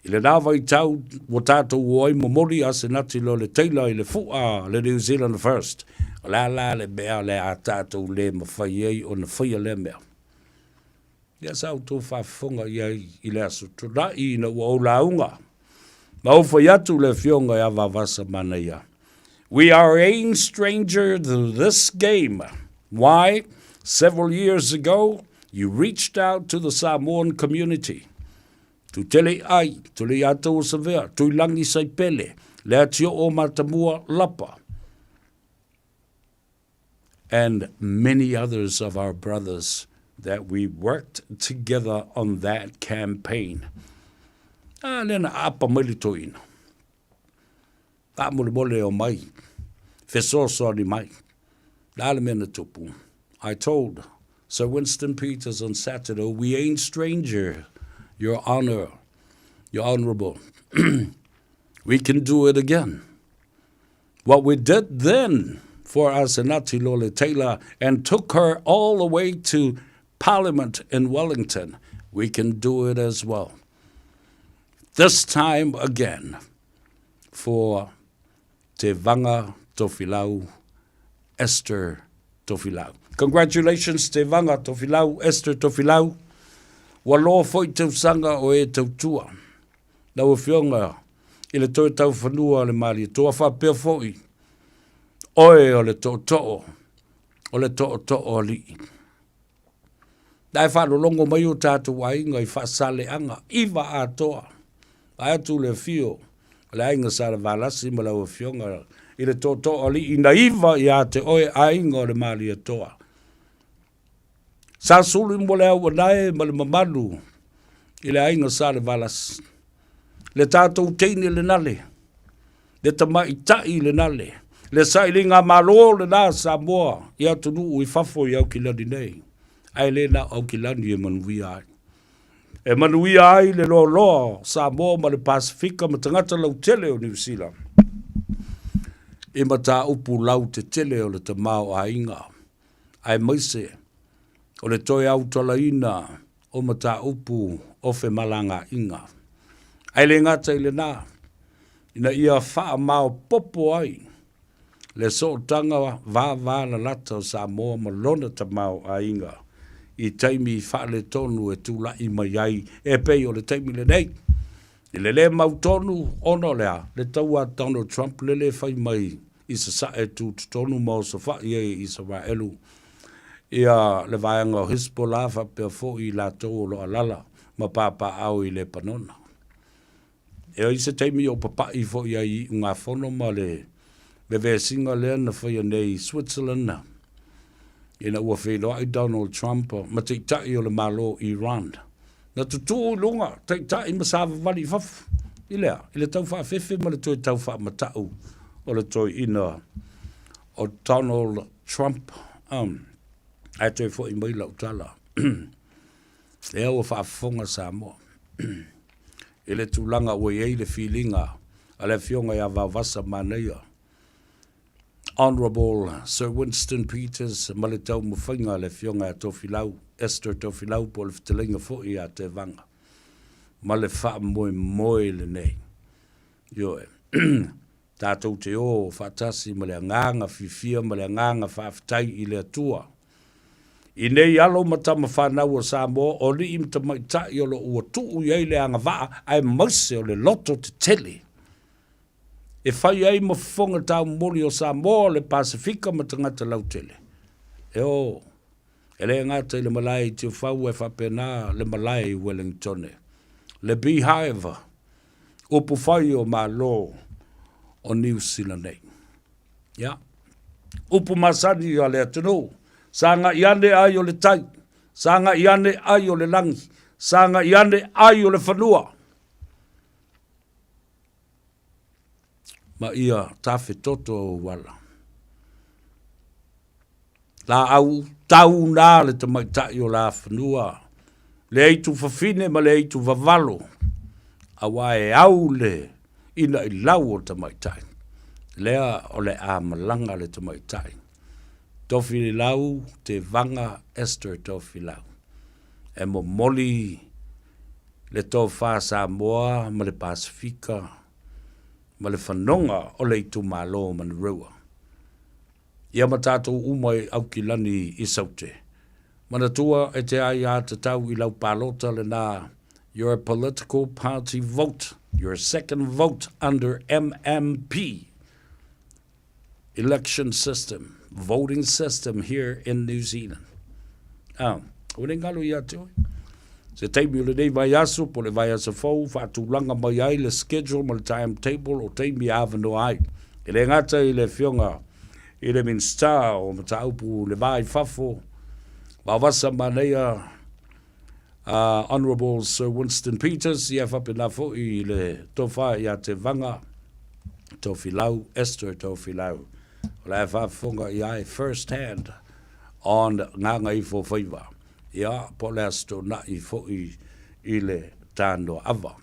i lena vaitau ua tatou o ai momoli a Senati Lole Taylor i le fua le New Zealand First, o le a la le mea o le a tatou le mafai ai ona faia lea mea? Ia sa outou faafofoga i ai i le Aso Toonai ina ua ou lauga ma ou fai atu le Afioga ia Vaovasa Manaia, We are ain't stranger to this game. Why? Several years ago, you reached out to the Samoan community. Tutele ai, tole ia tou Savea, Tuilagi Saipele, Leatioo Matamua Lapa, and many others of our brothers that we worked together on that campaign. A lea na aapa mai le toeaina. Faamolemole o mai, fesoasoani mai. Le a le mea na tupu? I told Sir Winston Peters on Saturday, we ain't stranger, your honor, your honorable. we can do it again. What we did then for Asenati Lole Taylor and took her all the way to Parliament in Wellington, we can do it as well. This time again for Te Vanga Tofilau, Esther Tofilau. Congratulations Te Vanga Tofilau, Esther Tofilau. Ua loa foi tausaga o e tautua. Lau Afioga i le toe taufanua o le Malietoa faapea foi oe o le tootoo o le tootoo alii. La e faalologo mai o tatou aiga i faasaleaga iva atoa. Vae atu le afio o le aiga Salevalasi ma lau Afioga i le tootoo alii na iva ia te oe aiga o le Malietoa. Sa sulu mo le auanae ma le mamalu i le aiga Salevalasi. Le tatou teine lenale, le tamaitai lenale, le sailiga Malo lena Samoa i atunuu i fafo i Aukilani nei, ae le na o Aukilani e manuia ai. E manuia ai le loaloa o Samoa ma le Pasefika ma tagata lautele o Niu Sila i mataupu lautetele o le tamaoaiga, aemaise o le toe autalaina o mataupu o femalagaaiga. Ae le gata i lena, ina ia faamaopoopo ai le sootaga vavalalata o Samoa ma lona tamaoaiga i taimi faaletonu e tulai mai ai e pei o le taimi lenei. I le lē mautonu ona o le a? Le taua a Donald Trump le lē fai mai i Sasae tutotonu ma osofai ai e Isaraelu ia le vaega o Hezbollah faapea foi i latou o lo o alala ma papaaao i Lepanona. E i ai se taimi o papai foi ai i iugafono ma le vevesiga lea na faia nei i Switzerland ina ua feiloai Donald Trump ma Taitai o le Malo o Iran. Na tutū i luga, taitai ma savavali i fafo. I le a? I le tau faafefe ma le toe tau faamatau o le toeaina o Donald Trump. Um, ae toe foi mai lau tala. Lea ua faafofoga Samoa i le tulaga ua i ai le filiga a le Afioga ia Vaovasa Manaia Honourable Sir Winston Peters ma le taumafaiga a le Afioga ia Tofilau, Esther Tofilau po o le fetalaiga foi ia Tevaga ma le faamoemoe lenei. Ioe. Tatou te o faatasi ma le agaga fiafia ma le agaga faafetai i le Atua. I nei alo ma tama fanau o Samoa, o alii ma tamaitai o lo o ua tuu i ai le agavaa aemaise o le loto tetele e fai ai ma fofoga taumoli o Samoa, le Pasefika ma tagata lautele. E o, e le gata i le malae i Tiafau ae faapena le malae i Wellingtone. Le Beehive, upu fai o Malo o Niu Sila nei. Ia, upu masani a le atunuu, sagai ane ai o le tai, sagai ane ai o le lagi, sagai ane ai o le fanua. Ma ia tafetoto ou ala. Laau tau nā le tamaitai o Lafanua, le aitu fafine ma le aitu vavalo, auā e au le inailau o le tamaitai. Lea o le a malaga le tamaitai. Tofilau Tevaga Esther Tofilau. E momoli le tofa Samoa ma le Pasefika ma le fanoga o le itumalo o Manurewa. Ia ma tatou uma i Aukilani i Saute. Manatua e te aiātatau i lau palota lenā, your political party vote, your second vote under MMP election system, voting system here in New Zealand. Ah, ua nei galo ia te oe. Se taimi o lenei vaiaso, po le vaiaso fou, faatulaga mai ai le schedule ma le timetable o taimi e avanoa ai. E le gata i le afioga i le Minisita o Mataupu le Va i Fafo, Vaovasa Manaia, uh, Honourable Sir Winston Peters, ia faapena foi i le tofa ia Tevaga Tofilau, Esther Tofilau. O la e faafofoga i ai first hand on Gagaifofaiva. Ia, po o le Aso Toonai foi i le Tānoaava.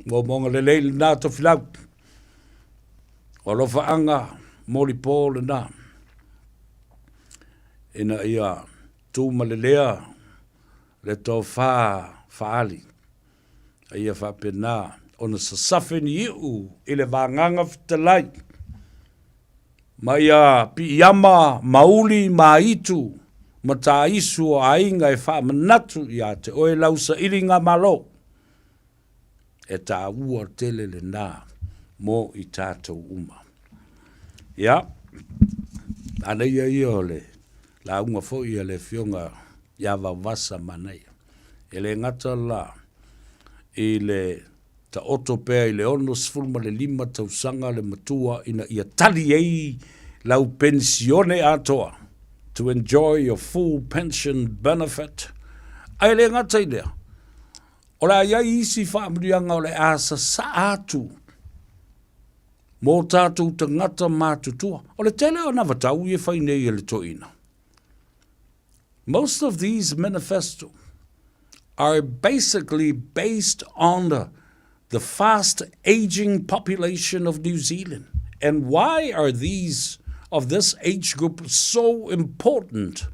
Moomooga lelei lena Tofilau. O alofaaga molipo lena ina ia tumalelea le tofa faali a ia faapena ona sasafe ni iu i le vagaga fetalai ma ia piiama mauli ma itu ma taisu o aiga e faamanatu ia te oe lau sailiga malo. E taua tele lena mo i tatou uma. Ia, manaia ia o le lauga foi a le Afioga ia Vaovasa Manaia. E le gata la i le taoto pea i le 65 tausaga le matua ina ia tali ai lau penisione atoa, to enjoy your full pension benefit, ae le gata i lea, O le a i ai isi faamanuiaga o le a sasaa atu mō tātou tagata matutua. O le tele o anavatau ia e fai nei e le toeaina. Most of these manifesto are basically based on the, the fast aging population of New Zealand. And why are these of this age group so important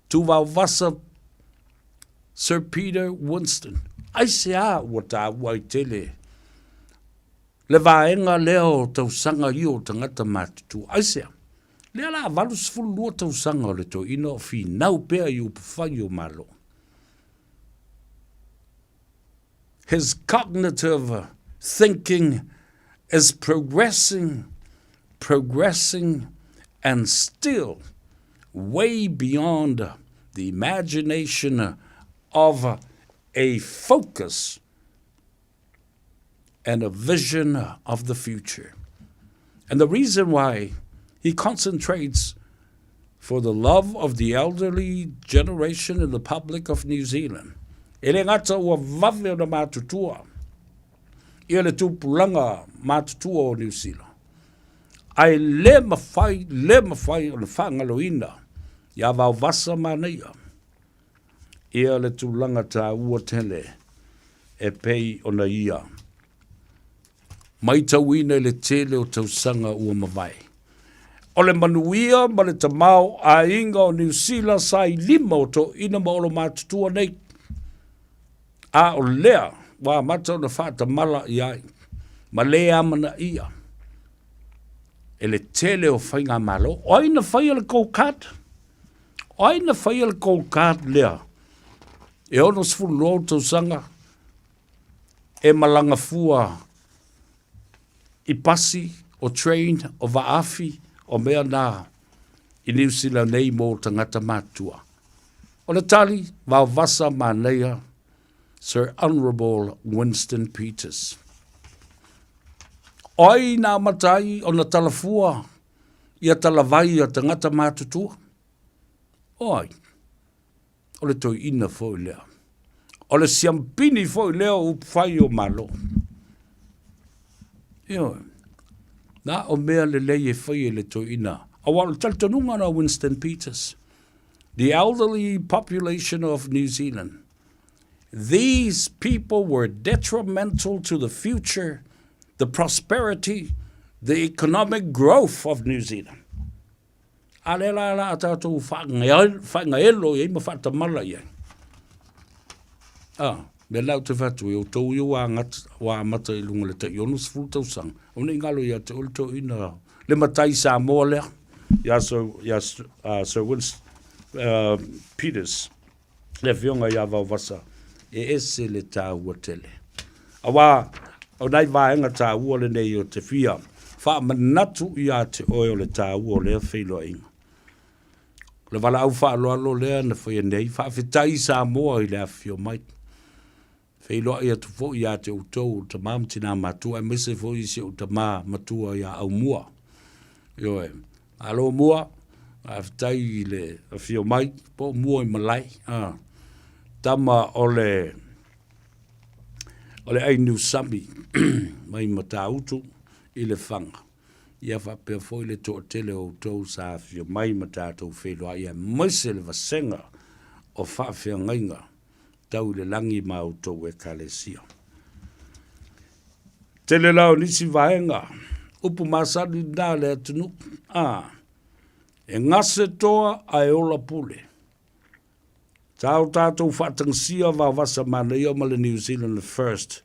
Tuvaovasa Sir Peter Winston. Aisea ua tāua ai tele le vaega lea o tausaga ia o tagata matutua? Aisea? Lea la 82 tausaga o le toeaina o finau pea i upufai o Malo. His cognitive thinking is progressing, progressing and still way beyond the imagination of a focus and a vision of the future. And the reason why he concentrates for the love of the elderly generation in the public of New Zealand. E le gata ua vave ona matutua ia le tupulaga matutua o Niu Sila, ae le mafai, le mafai ona faagaloina ia Vaovasa Manaia ia le tulaga taua tele e pei ona ia Maitauina i le tele o tausaga ua mavae. O le manuia ma le tamaoaiga o Niu Sila sa i lima o toeaiina ma olomatutua nei, a o lea ua amata ona faatamala i ai ma le amanaia e le tele o faigamalo. O ai na faia le Gold Card? O ai na faia le Gold Card lea? E 62 tausaga e malaga fua i pasi, o train, o vaafi, o mea na i Niu Sila nei mō tagata mātua. O le tali, vaovasa manaia Sir Honourable Winston Peters. O ai na amata ai ona talafua ia talavai a tagata matutua? O ai? O le toeaina foi lea. O le siampini foi lea o upufai o Malo. Ioe. Na o mea lelei e fai e le toeaina. Aua o le talitonuga na Winston Peters. The elderly population of New Zealand. These people were detrimental to the future, the prosperity, the economic growth of New Zealand. A lea la la a tatou whaangaelo i ai ma whaatamala i ai. A, mea la ou te whatu e o tou i o wā amata i lunga le tai 60 tausaga. O nei ngalo ia te ole toeaina le matai Samoa lea, ia Sir, ia, Sir Winston, Peters, le Afioga ia Vaovasa, e ese le taua tele. Aua o nai vaega taua lenei o te fia faamanatu ia te oe o le taua o lea feiloaiga. O le valaau faaaloalo lea na faia nei, faafetai Samoa i le afifio mai. Feiloai atu foi ia te outou o tama ma tina matua, aemaise foi si ou tama matua ia Aumua. Ioe, malo Mua, faafetai i le afio mai, po o Mua i malae, a, tama o le, o le ai niusami mai Matautu i Lefaga. Ia faapea foi le toatele o outou sa afio mai ma tatou feiloai aemaise le vasega o faafeagaiga tau i le lagi ma outou Ekalesia. Tele la o nisi vaega, upu masani na le atunuu, a, e gase toa ae ola pule. Sa o tatou faatagisia vaovasa manaia ma le New Zealand First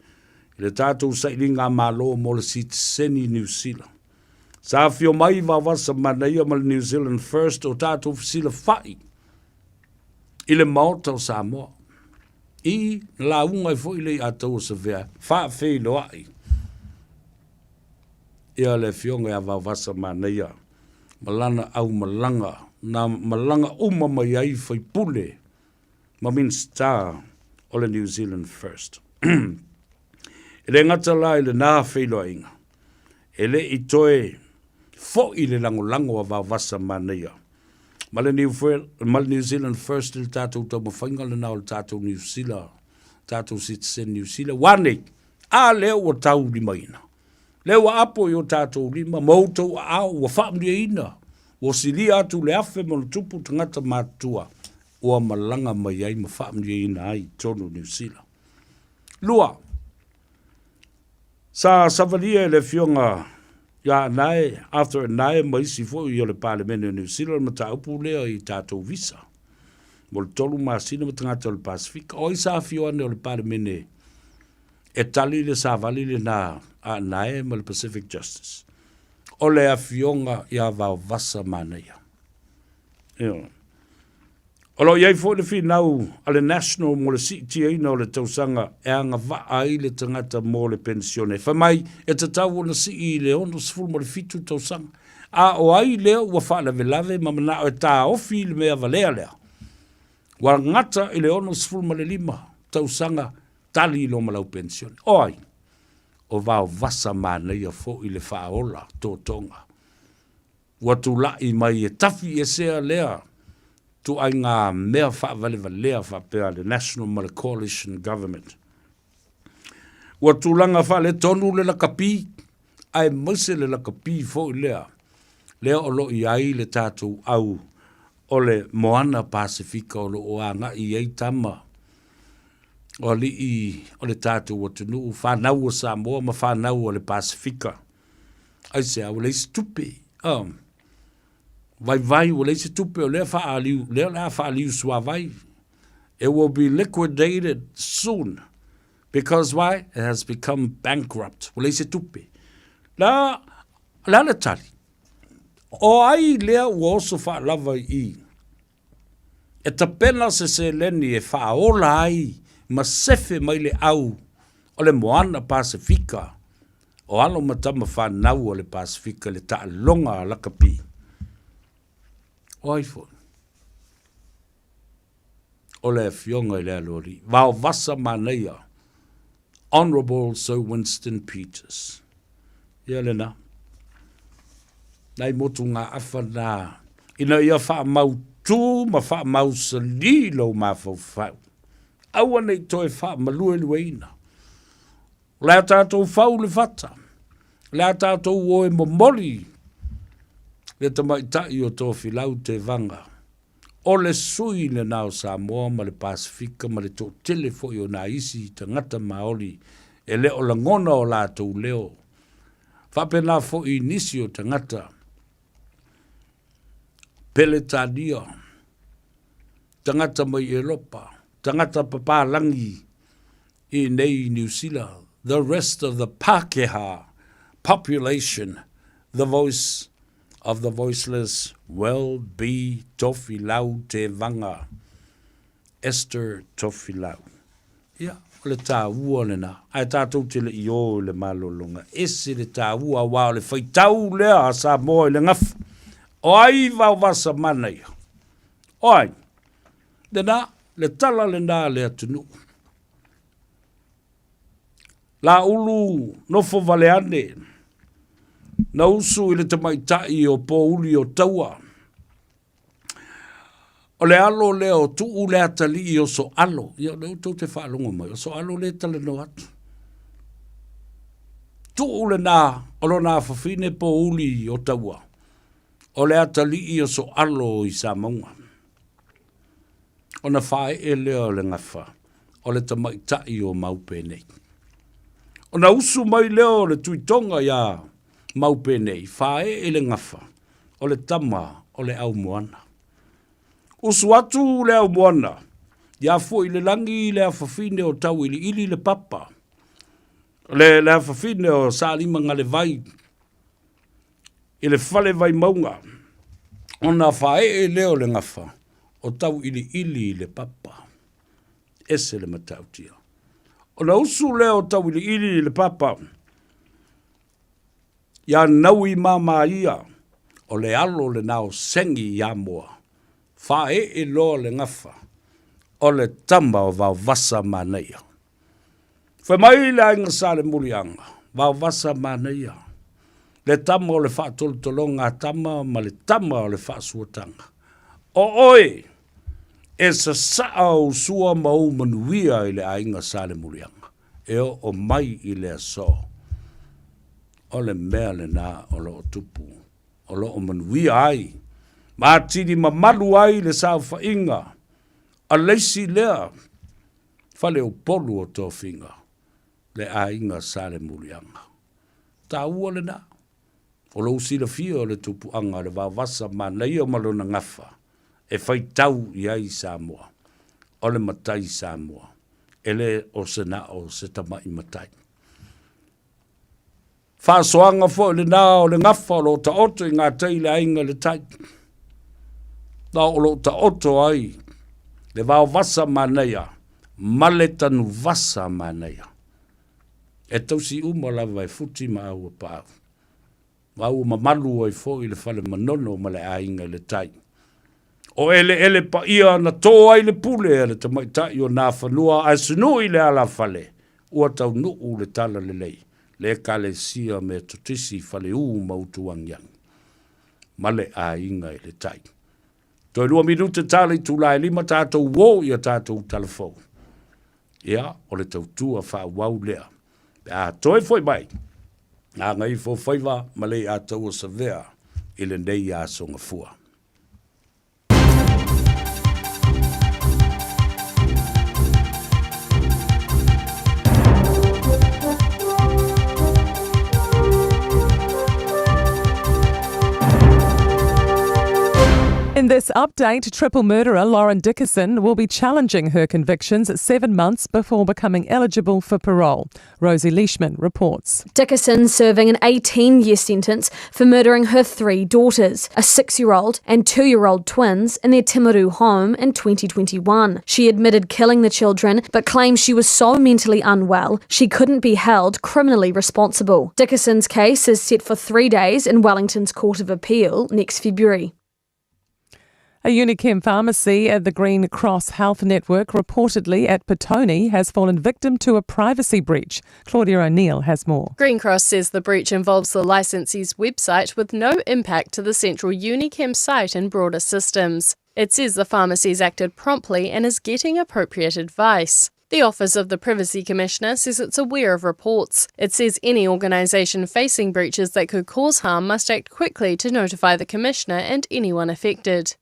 i le tatou sailiga Malo mo le sitiseni Niu Sila. Sa afio mai vaovasa manaia ma le New Zealand First o tatou fesilafai i le Maota o Samoa. I na lauga ai foi le Iataua Savea faafeiloai ia le Afioga ia Vaovasa Manaia ma lana aumalaga na malaga uma mai ai faipule ma Minisita o le New Zealand First. E le gata la i lena feiloaiga, e le i toe foi le lagolago a Vaovasa Manaia ma le New, ma le New Zealand First i le tatou taumafaiga lena o le tatou New Zealand, tatou citizen New Zealand, ua nei, a lea ua taulimaina. Lea ua apo i o tatou lima ma outou aao ua faamalieina, ua silia atu le 1,000+ tagata matutua ua malaga mai ai ma faamalieina ai i totonu o Niu Sila. 2, Sa savalia e le Afioga ia Anae, Arthur Anae ma isi foi o le Palemene o Niu Sila le mataupu lea i tatou visa mo le 3 masina ma tagata o le Pasefika. O ai sa afio ane o le Palemene e tali le savali lena a Anae ma le Pacific Justice? O le Afioga ia Vaovasa Manaia. Ioe. O lo o i ai foi le finau a le National mo le siitiaina o le tausaga e agavaa ai le tagata mo le penisione. Fai mai, e tatau ona sii i le 67 tausaga. A o ai lea ua faalavelave ma manao e taofi le mea valea lea? Ua gata i le 65 tausaga tali loa ma lau penisione. O ai? O vaovasa manaia foi le faaola totoga. Ua tulai mai e tafiesea lea ituaiga mea faavalevalea faapea le National ma le Coalition Government. Ua tulaga faaletonu le lakapi, aemaise le lakapi foi lea, lea o lo o i ai le tatou au o le Moana Pasefika o lo o agai i ai tama o alii o le tatou atunuu, fanau a Samoa ma fanau a le Pasefika. Aisea, ua leai se tupe. Oh. Vaivai, ua leai se tupe, o lea faaliu, lea o le a faaliu suavai. It will be liquidated soon. Because why? It has become bankrupt. Ua leai se tupe. La, la le tali. O ai lea ua oso faalava i i? E tapena se seleni e faaola ai ma sefe mai le au o le Moana Pasefika o alo ma tama fanau o le Pasefika i le taaloga a lakapi. O ai foi? O le Afioga i le Aloalii, Vaovasa Manaia, Honourable Sir Winston Peters. Ia lena. Nai motugaafa na ina ia faamautū ma faamausalī lou mafaufau. Aua ne i toe faamaluelueina. O le a tatou fau le fata, o le a tatou o e momoli le tamaitai o Tofilau Tevaga, o le sui lena o Samoa ma le Pasefika ma le toatele foi o nai isi tagata Maori e le o lagona o latou leo. Faapena foi i nisi o tagata Peretania, tagata mai Eropa, tagata papalagi i nei i Niu Sila, the rest of the Pākehā population, the voice. of the voiceless will be Tofilau Tevaga, Esther Tofilau. Ia, o le tāua lena, ae tātou te le i ō i le malologa. Ese le tāua aua o le faitau lea a Samoa i le gafa. O ai Vaovasa manaia? O ai? Lena, le tala lena a le atunuu. Laulu nofo vale ane, na usu i le tamaitai o Pōuli o Taua. O le alo lea o Tuu le atalii o Soalo. Ia o lea ua tou te faalogo mai, o Soalo lea e talanoa atu. Tuu lena o lona afafine Pōuli o Taua, o le atalii o Soalo i Samauga. Ona faaee lea o le gafa o le tamaitai o Maupenei. Ona usu mai lea o le Tuitoga iā Maupenei, faaee le gafa o le tama o le Aumoana. Usu atu le Aumoana, ia foi le lagi le afafine o Tauiliili le papa, le, le afafine o Salimagalevai i le fale Vaimauga, ona faaee lea o le gafa o Tauiliili i le papa. Ese le matautia. Ona usu lea o Tauiliili i le papa, Ia Naui Mamaia, o le alo lena o Sengi i Amoa, faaee loa le gafa, o le tama o Vaovasa Manaia. Fai mai le aiga Salemuliaga, Vaovasa Manaia, le tama o le faatolotologa a tama ma le tama o le faasuataga. O oe e sasaa ou sua ma ou manuia i le aiga Salemuliaga. e oo mai i le aso, o le mea lena o lo o tupu, o lo o manuia ai ma atili mamalu ai le saofaiga a le isi lea faleupolu o tofiga, le aiga Salemuliaga. Taua lena, o lou silafia o le tupuaga o le vaovasa manaia ma lona gafa e faitau i ai Samoa, o le matai Samoa, e le o se na o se tama'i matai. Faasoaga foi lena o le gafa o lo o taoto i gatai i le aiga i le tai, na o lo o taoto ai le vaovasa manaia ma le tanuvasa manaia. E tausi uma lava e Futi ma Auapaau. Ma ua mamalu ai foi le fale Manono ma le aiga i le tai. O eleele paia na tō ai le pule a le tamaitai o Nafanua ae sunui le alafale, ua taunuu le talalelei, le Ekalesia Metotisi Faleū ma Utuagiagi ma le aiga i le tai. Toe 2 minute tala itula e 5 tatou uō i a tatou talafou. Ia, o le tautua faaauau lea. Pe a toe foi mai, Gagaifo faiva ma Leiataua Savea i lenei aso Gafua. In this update, triple murderer Lauren Dickason will be challenging her convictions 7 months before becoming eligible for parole. Rosie Leishman reports. Dickason serving an 18-year sentence for murdering her 3 daughters, a 6-year-old and 2-year-old twins, in their Timaru home in 2021. She admitted killing the children, but claims she was so mentally unwell she couldn't be held criminally responsible. Dickason's case is set for 3 days in Wellington's Court of Appeal next February. A Unichem pharmacy at the Green Cross Health Network, reportedly at Petone, has fallen victim to a privacy breach. Claudia O'Neill has more. Green Cross says the breach involves the licensee's website with no impact to the central Unichem site and broader systems. It says the pharmacy's acted promptly and is getting appropriate advice. The Office of the Privacy Commissioner says it's aware of reports. It says any organisation facing breaches that could cause harm must act quickly to notify the Commissioner and anyone affected.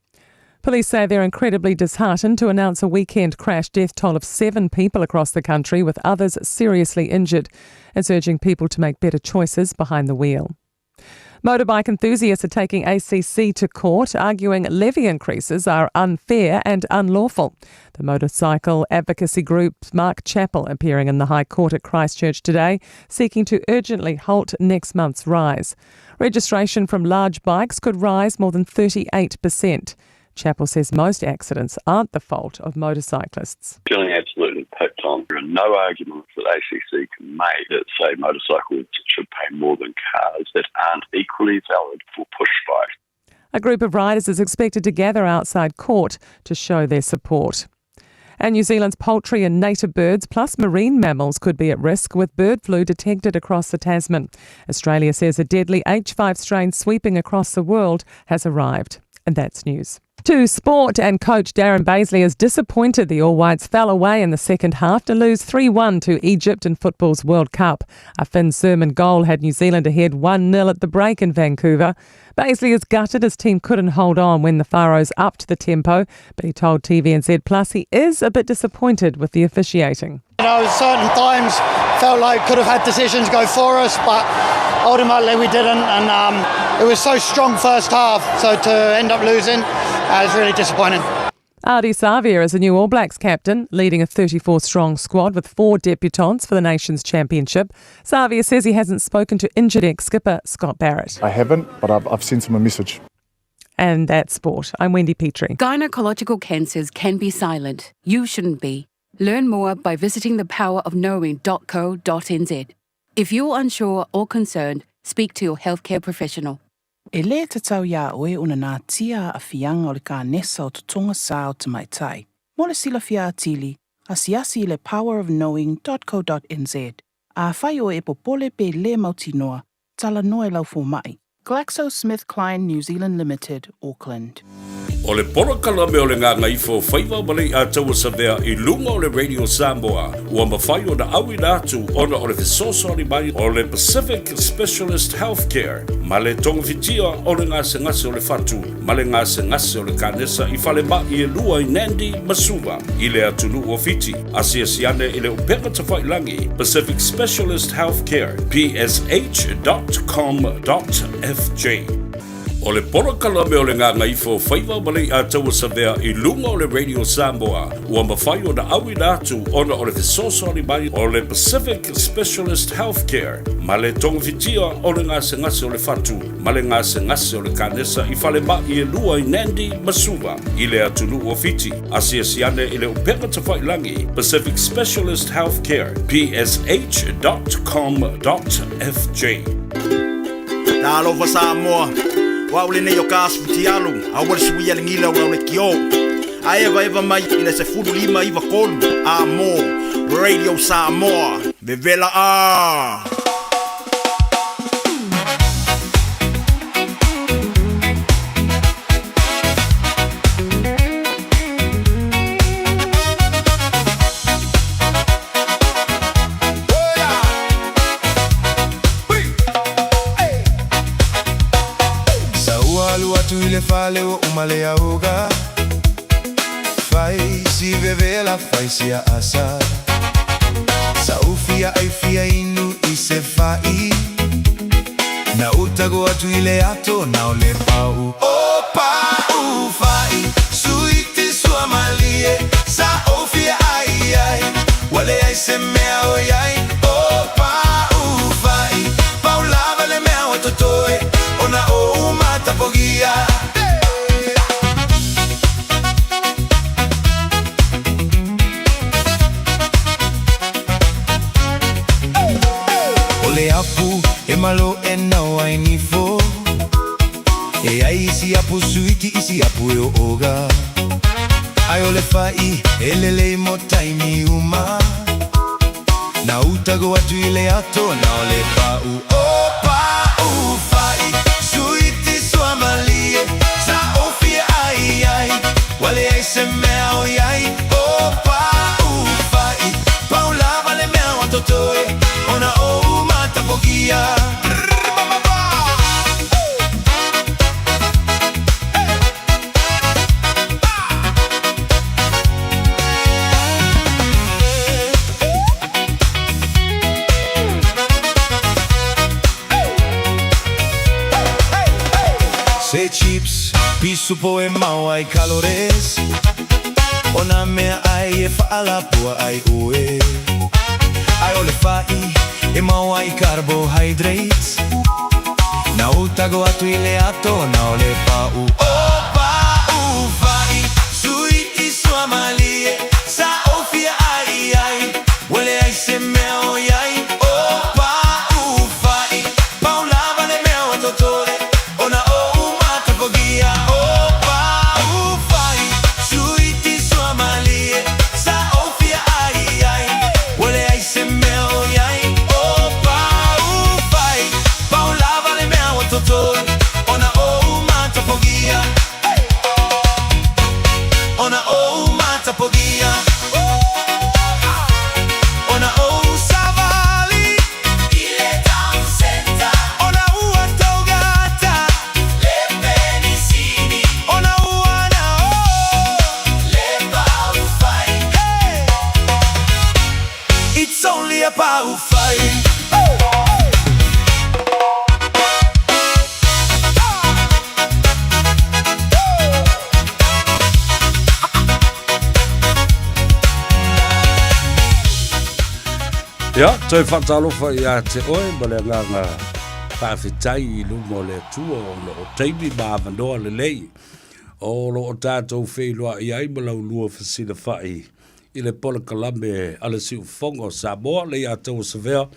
Police say they're incredibly disheartened to announce a weekend crash death toll of 7 people across the country, with others seriously injured. It's urging people to make better choices behind the wheel. Motorbike enthusiasts are taking ACC to court, arguing levy increases are unfair and unlawful. The motorcycle advocacy group's Mark Chappell appearing in the High Court at Christchurch today, seeking to urgently halt next month's rise. Registration from large bikes could rise more than 38%. Chappell says most accidents aren't the fault of motorcyclists. Feeling absolutely picked on. There are no arguments that ACC can make that say motorcycles should pay more than cars that aren't equally valid for push bikes. A group of riders is expected to gather outside court to show their support. And New Zealand's poultry and native birds plus marine mammals could be at risk with bird flu detected across the Tasman. Australia says a deadly H5 strain sweeping across the world has arrived. And that's news. To sport, and coach Darren Bazeley is disappointed the All Whites fell away in the second half to lose 3 1 to Egypt in football's World Cup. A Finn Surman goal had New Zealand ahead 1 0 at the break in Vancouver. Bazeley is gutted his team couldn't hold on when the Pharaohs upped the tempo, but he told TVNZ Plus he is a bit disappointed with the officiating. You know, certain times felt like could have had decisions go for us, but ultimately we didn't, and um, it was so strong first half. So to end up losing uh, is really disappointing. Ardie Savea is the new All Blacks captain, leading a 34 strong squad with four debutants for the nation's championship. Savea says he hasn't spoken to injured ex skipper Scott Barrett. I haven't, but I've, I've sent him a message. And that's sport. I'm Wendy Petrie. Gynecological cancers can be silent. You shouldn't be. Learn more by visiting thepowerofknowing.co.nz. If you're unsure or concerned, speak to your healthcare professional. E lē tatau iā oe ona natia aafiaga o le kanesa o totoga sa o tamaitai. Mo le silafia atili, asiasi i le powerofknowing.co.nz. Afai oe e popole pe lē mautinoa, talanoa i lau fomaʻi. GlaxoSmithKline New Zealand Limited, Auckland. O le polokalame o le Gagaifo Faiva ma le Iataua Savea i luga o le Radio Samoa ua mafai ona auina atu ona o le fesoasoani mai o le Pacific Specialist Healthcare ma le togafitia o le gasegase o le fatu ma le gasegase o le kanesa i falemai e lua i Nandi ma Suva i le atunuu o Fiti. Asiasi ane i le upega tafailagi Pacific Specialist Healthcare, psh.com.fj. O le polokalame o le Gagaifo Faiva ma le Iataua Savea i luga o le Radio Samoa ua mafai ona auina atu ona o le fesoasoani mai o le Pacific Specialist Healthcare ma le togafitia o le gasegase o le fatu ma le gasegase o le kanesa i falemai e lua i Nandi ma Suva i le atunuu o Fiti. Asiasi ane i le upega tafailagi Pacific Specialist Healthcare, psh.com.fj. Talofa Samoa, o au lenei o ka asu futialu, aua le suia le gila o lau lekiō. A evaeva mai i le 15 93 a mo Radio Samoa, vevela a! Sa ua alu atu i le fale ua uma le auga Fai si vevela fai si aasa Sa ou fia ai fia inu i se fa'i Na utago atu i le ato na o le pa'u O pa'u fa'i suiti suamalie Sa ou fia ai ai Ua leai se mea o i ai O pa'u fa'i Pau lava le mea ua totoe Ona ou matapogia. O le apu e malo e nau ai nifo E ai isi apu suiti isi apu e o oga Ai o le fa'i e lelei mo taimi uma Na utago atu i le ato na o le pa'u O pa'u fa'i suiti suamalie Sa ou fia ai ai Ua leai se mea o i ai O pa'u fa'i Pau lava le mea ua totoe Ona ou matapogia. Se chips, pisupo e maua ai calories O nā mea ʻai e faʻalapua ai ʻoe A ʻo le faʻi e maua ai carbohydrates Na utago atu i le ato na o le paʻu O paʻu faʻi, sui i suamalie Sa ʻofia ai ai, ua leai se mea ʻoiai O paʻu faʻi, pau lava le mea ua totoe Ona oʻu matapogia O paʻu faʻi, suiti suamalie Sa ʻofia ai ai, ua leai se mea ʻoiai O paʻu faʻi, pau lava le mea ua totoe Ona oʻu matapogia Ona oʻu matapogia Ona oʻu savali I le town center Ona ua taugata Le penisini Ona ua na o Le paʻu fai Hey It's only a paʻu fai Oh! Ia, toe faatalofa ia te oe ma le agaga faafetai i luma o le Atua ona o taimi ma avanoa lelei o lo o tatou feiloai ai ma laulua fesilafai i le polokalame a le Siufofoga o Samoa, le ia Taua Savea,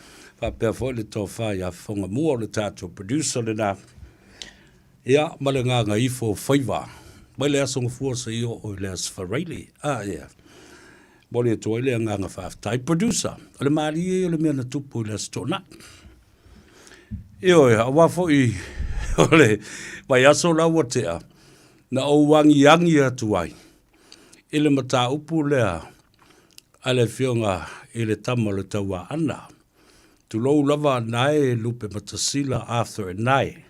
faapea foi le tofa ia Fofoga Mua o le tatou producer lena, ia ma le gagaifo o faiva mai le Aso Gafua seia oo i le Aso Faraile. Ah, ia. Momoli atu ai le agaga faafetai. Producer, o le malie ia o le mea na tupu i le Aso Toonai. Ioe, aua foi o le vaiaso la ua tea, na ou agiagi atu ai i le mataupu lea a le Afioga i le tama o le Tauaana. Tulou lava Anae Lupematasila Arthur Anae,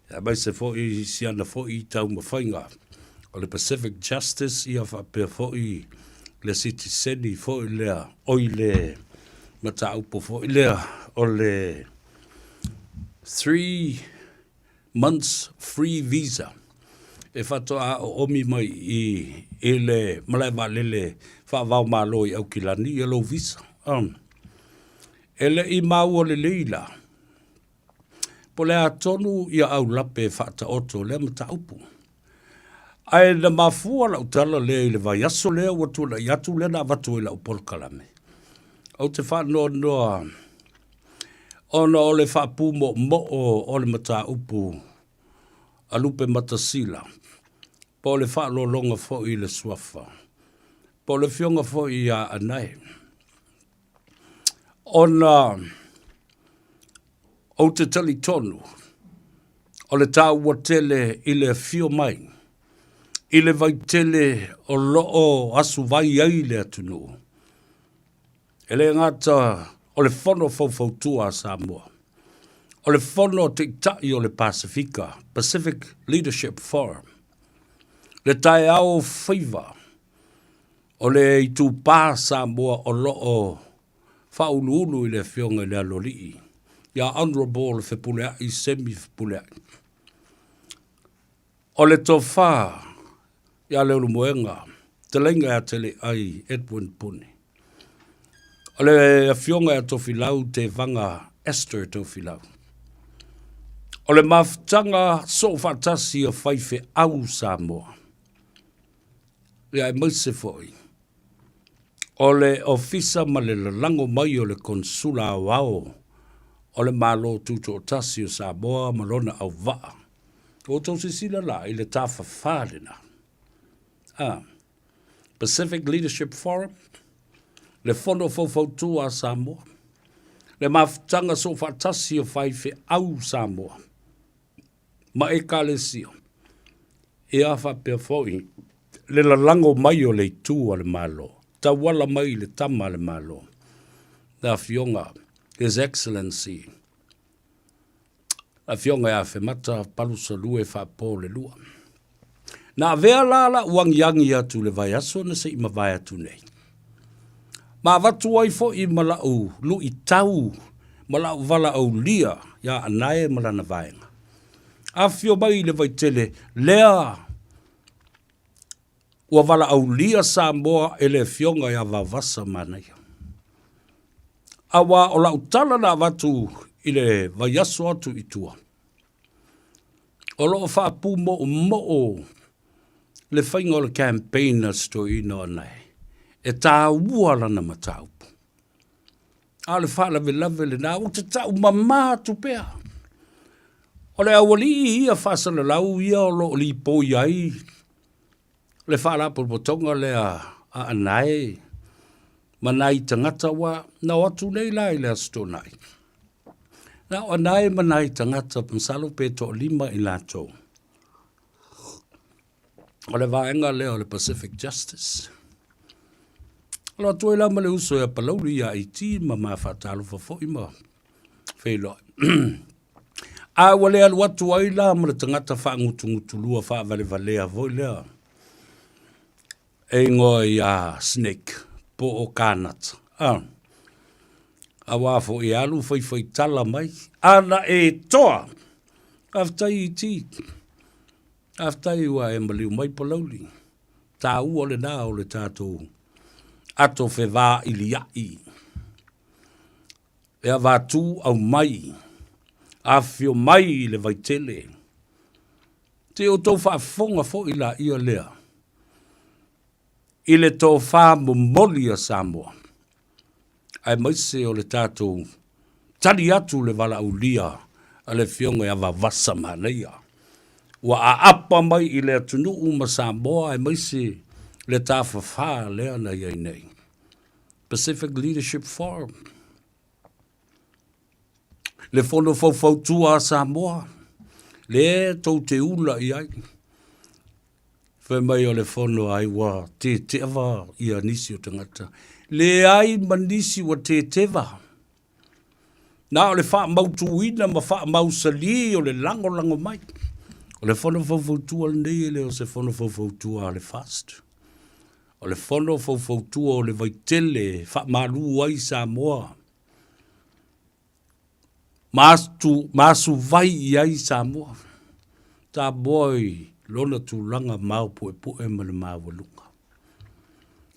aemaise foi si ana foi taumafaiga o le Pacific Justice ia faapea foi le sitiseni foi lea, oi le mataupu foi lea o le 3 months free visa e faatoa oomi mai i i le malae vaalele faava-o-Malo i Aukilani ia lou visa. Um, e le i maua lelei la, po o le a tonu ia aulape e faataoto lea mataupu. Ae na mafua lau tala lea i le vaiaso lea ua tuanai atu lea na avatu ai lau polokalame. Ou te faanoanoa ona o le faapumoomoo o le mataupu a Lupematasila, po o le faaaloaloga foi i le suafa, po o le afioga foi ia Anae. Ona ou te talitonu o le taua tele i le afio mai i le vaitele o lo o asuvai ai le atunuu. E le gata o le Fono Faufautua a Samoa, o le Fono a Taitai o le Pasefika, Pacific Leadership Forum, le taeao faiva o le itupā Samoa o lo o faauluulu i le Afioga i le Aloalii, ia Honourable Fepuleai Semi Fepuleai. O le tofa ia Leulumoega, Fetalaiga ia Teleai Edwin Puni. O le Afioga ia Tofilau Tevaga Esther Tofilau. O le mafutaga soofaatasi o faifeau Samoa. Ia aemaise foi o le Ofisa ma le lalago mai o le Konesula Aoao o le Malo Tutoatasi o Samoa ma lona auvaa. Ua outou silasila la i le tafafā lena. A, Pacific Leadership Forum, le Fono Faufautua a Samoa, le mafutaga soofaatasi o faifeau Samoa ma Ekalesia, ia faapea foi le lalago mai o le itu a le Malo, tauala mai i le tama a le Malo, le Afioga His Excellency Afioga ia Afemata Palusalue Faapolelua. Na avea la la'u agiagi atu i le vaiaso na se i mavae atu nei. Ma avatu ai foi ma la'u lu'itau ma la'u valaaulia iā Anae ma lana vaega. Afifio mai i le Vaitele, lea ua valaaulia Samoa e le Afioga ia Vaovasa Manaia. Aua o lau tala na avatu i le vaiaso atu i tua, o lo o faapumoomoo le faiga o le campaign a si toeaina o Anae, e taua lana mataupu. A o le faalavelave lena, ou te tau mama atu pea. O le aualii ia faasalalau ia o lo o lipoi ai le faalapotopotoga lea a Anae ma nai tagata ua na o atu nei la i le Aso Toonai. Na o Anae ma nai tagata masalo pe toalima i latou. O le vaega lea o le Pacific Justice. Alo atu ai la ma le uso ia Palauli ia IT ma ma faatalofa foi ma feiloai. A ua le alu atu ai la ma le tagata faagutugutulua faavalevalea foi lea e igoa ia Snake po o Kanata. Ah. Aua foi e alu faifaitala mai. Ana e toa! Faafetai IT. Faafetai ua e maliu mai Palauli. Taua lena o le tatou ato fevailia'i e avatu aumai, afifio mai i le Vaitele. Se i outou faafofoga foi laia lea i le tofa momoli a Samoa, aemaise o le tatou tali atu le valaaulia a le Afioga ia Vavasa Manaia, ua aapa mai i le atunuu ma Samoa aemaise le tafafā lea na i ai nei. Pacific Leadership Forum, le fono faufautua a Samoa, lea tou te ula i ai. Fai mai o le fono ai ua teteva ia nisi o tagata. Leai ma nisi ua teteva. Na o le faamautuina ma faamausalī o le lagolago mai. O le fono faufautua lenei e le o se fono faufautua a le FAST. O le fono faufautua o le Vaitele e faamalu ai Samoa ma asuvai i ai Samoa. Samoa i lona tulaga maopuepue ma le maualuga.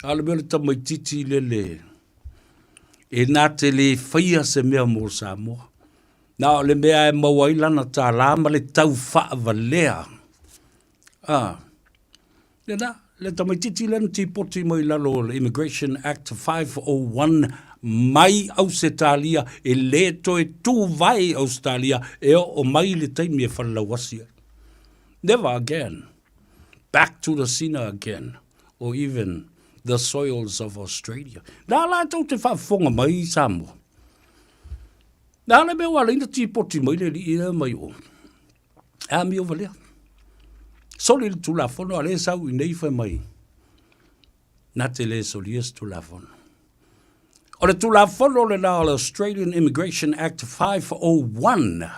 A o le mea o le tamaitiiti lele e na te le faia se mea mo Samoa. Na o le mea e maua ai lana tālā ma le tau faavalea. Ah, lena, le tamaitiiti lea na tipoti mai lalo o le Immigration Act 501 mai Ausetalia e le toe tuvae Ausetalia e oo mai le taimi e falelauasi ai. Never again. Back to the sinner again or even the soils of Australia. Nā la tou te faafofoga mai i Samoa. Nā le mea ua ala ai na tipoti mai le alii lea mai o. E amio valea. Soli le Tulafono a lea e sau i nei fai mai na te le solia se Tulafono. O le Tulafono lena o le Australian Immigration Act 501,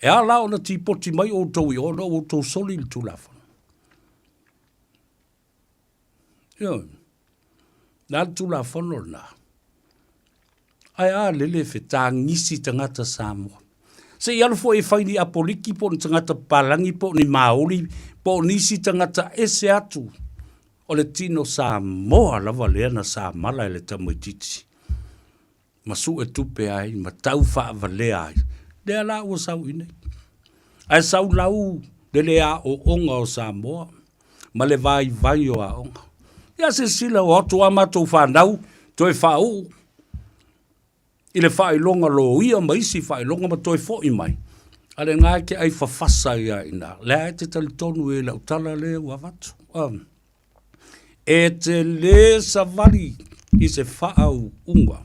e ala ona tipoti mai outou i o ona ua outou soli le Tulafono. Ioe. Le a le Tulafono lena? Ae a lele e fetagisi tagata Samoa. Se i alu foi e fai ni Apoliki po o ni tagata papalagi po o ni Māori po o nisi tagata ese atu o le tino Samoa lava lea na samala e le tamaitiiti ma sue tupe ai ma tau faavalea ai. Lea la ua sau i nei. Ae sau lau le le aoaoga o Samoa ma le vaivai o aoga. Ia silasila o atu a matou fanau toe faauu i le faailoga loia ma isi faailoga ma toe foi mai. A lena e te ai fafasa ai lava i ina. Lea e te talitonu i lau tala lea ua avatu. E te le savali i se faauuga.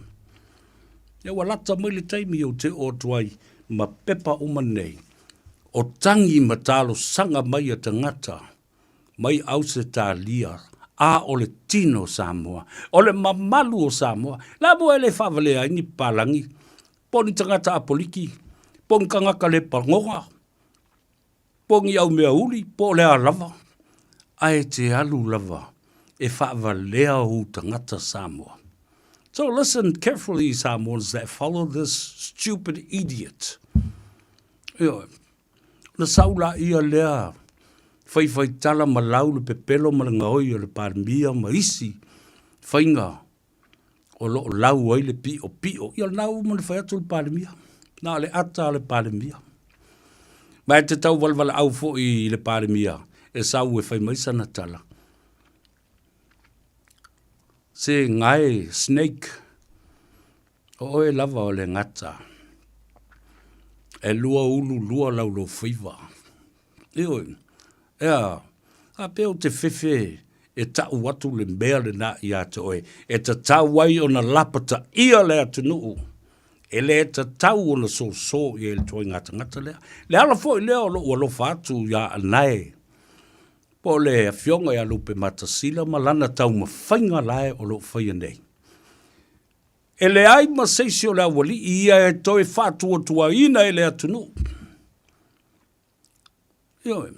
Ia ua lata mai le taimi ou te oo atu ai ma pepa uma nei o tagi ma talosaga mai a tagata mai Ausetalia, a o le tino o Samoa, o le mamalu o Samoa. La mua e le faavalea ai ni papalagi, po o ni tagata Apoliki, po o ni tagata le pagoga, po o ni aumeauli, po o le a lava, ae te alu lava e faavalea ou tagata Samoa. So listen carefully Samoans that follow this stupid idiot. Ioe. Na sau laia lea faifaitala ma lau le pepelo ma le gaoi o le Palemia ma isi faiga o lo o lau ai le piʻopiʻo. Ia o lena ua uma ona fai atu le Palemia, na o le ata o le Palemia. Ma e te tau valevaleau foi i le Palemia e sau e fai mai sana tala. Se gae, snake, o oe lava o le gata. E 22 lau lofaiva. Ioe, ea, a pea ou te fefe e ta'u atu le mea lena ia te oe, e tatau ai ona lapataia le atunuu, e le tatau ona sōsō i ai le ituaiga tagata lea. Le ala foi lea o lo'u alofa atu iā Anae, po o le Afioga ia Lupematasila ma lana taumafaiga lae o lo o faia nei. E leai ma se isi o le aualii ia e toe faatuatuaina e le atunuu. Ioe.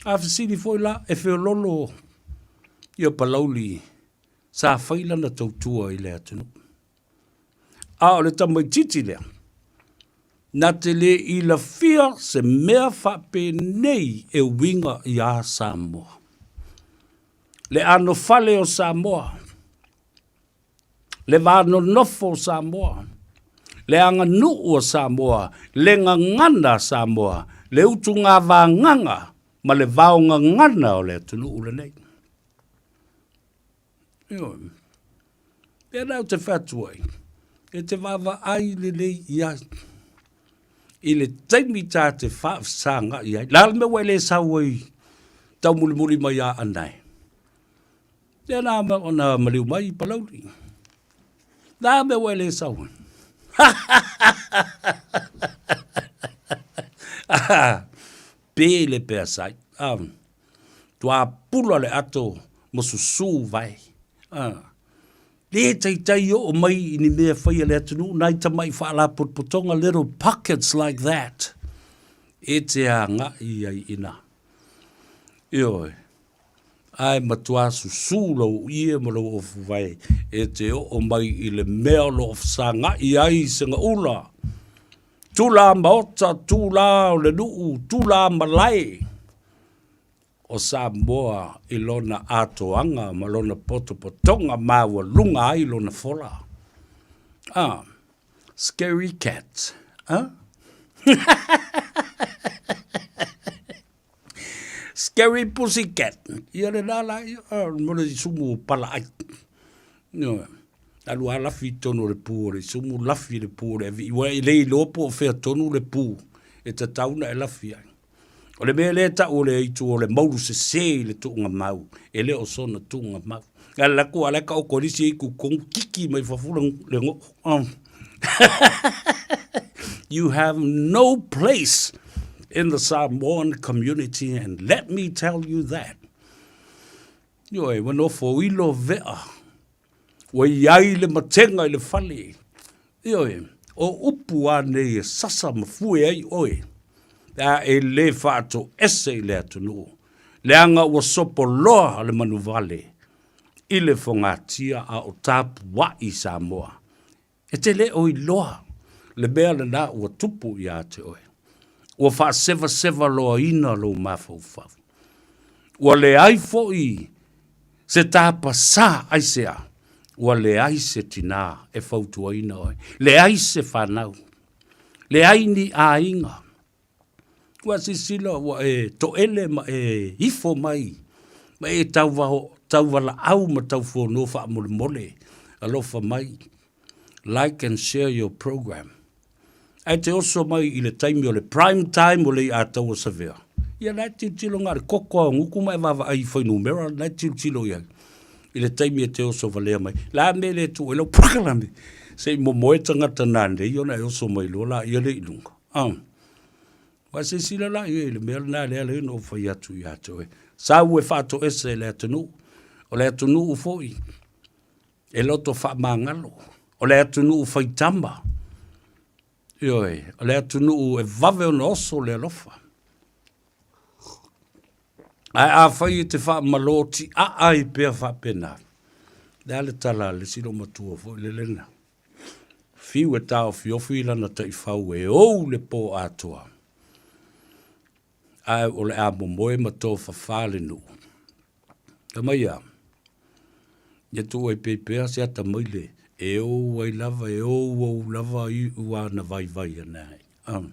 A fesili foi la, e feololo ia Palauli sa fai lana tautua i le atunuu. A o le tamaitiiti lea, na te le ilafia se mea faapenei e uiga iā Samoa. Le anofale o Samoa, le va nonofo o Samoa, le aganuu a Samoa, le gagana a Samoa, le utugavagaga ma le vaogagana o le atunuu lenei. Ioe. Pea lea ou te fai atu ai, e te vaavaai lelei i ai i le taimi ta te faafesagai ai. Le a le mea ua e le sau ai taumulimuli mai ia Anae? Lea na ona maliu mai i Palauli. Le a le mea ua e le sau ai? Pe le peasai. Tua pula le ato ma susū vae. Le taitai oo mai i ni mea fai a le atunuu, nai tamai faalapotopotoga, little pockets like that, e te agai ai i ina. Ioe. Ae matua susū lou ie ma lou ofu vae e te oo mai i le mea o lo o fesagai ai Segaula. Tula maota, tula o le nuu, tula malae o Samoa i lona atoaga ma lona potopotoga maualuga ai lona fola. Ah, scary cat, huh? Scary pussy cat. Ia lena la, ia, ah, mo le sumu pala ai. Ioe. Alu a lafi i tonu o le pū o le sumu, lafi i le pū o le avi. Ua e le iloa po o fea tonu le pū e tatau ona e lafi ai. O le mea lea e ta'u o le aitu o le maulu sesē i le tuugamau, e le o sona tuugamau. A le laku a la e taoto e le isi aitu tonu kiki mai fafo le, le go'o. Oh. You have no place in the Samoan community and let me tell you that. Ioe, ua nofo ilo vea. Ua iai le matega i le fale. Ioe, o upu a nei e sasa ma fue ai oe, pe a e le faatoese i le atunuu, leaga ua sopo loa le manuvale i le fogatia a o tapuai Samoa. E te le o iloa le mea lena ua tupu ia te oe. Ua faasevaseva loaina lou mafaufau. Ua leai foi se tapasā aisea, ua leai se tinā e fautuaina oe, leai se fanau, leai ni aiga. Ua silasila ua e toele ma e ifo mai, ma e tauvalaau ma taufuanoa faamolemole, alofa mai, like and share your program. Ae te oso mai i le taimi o le prime time o Lei'ataua Savea, ia la e tilotilo na o le koko a o gutu ma e vaavaai i fuainumera la e tilotilo i ai i le taimi e te oso valea mai. La mea le tuu ai lau polokalame se i momoe tagata nanei ona e oso mai loa laia lea i luga. Ah. Ua silasila la i ai i le mea lena lea lea na ou fai atu ia te oe. Sau e faatoese e le atunuu, o le atunuu foi e loto faamagalo, o le atunuu faitama, ioe, o le atunuu e vave ona oso le alofa. Ae afai e te faamalō tiaa ai pea faapena, le a le tala a le isi loomatua foi le lena. Fiu e taofiofi lana taifau e ou le pō atoa. Ae o le a momoe ma tofafā le nuu. Ka mai a, ia tuu ai pei pea se ata mai le e ou ai lava, e ou ou lava i ua na vaivai ana ai. Um.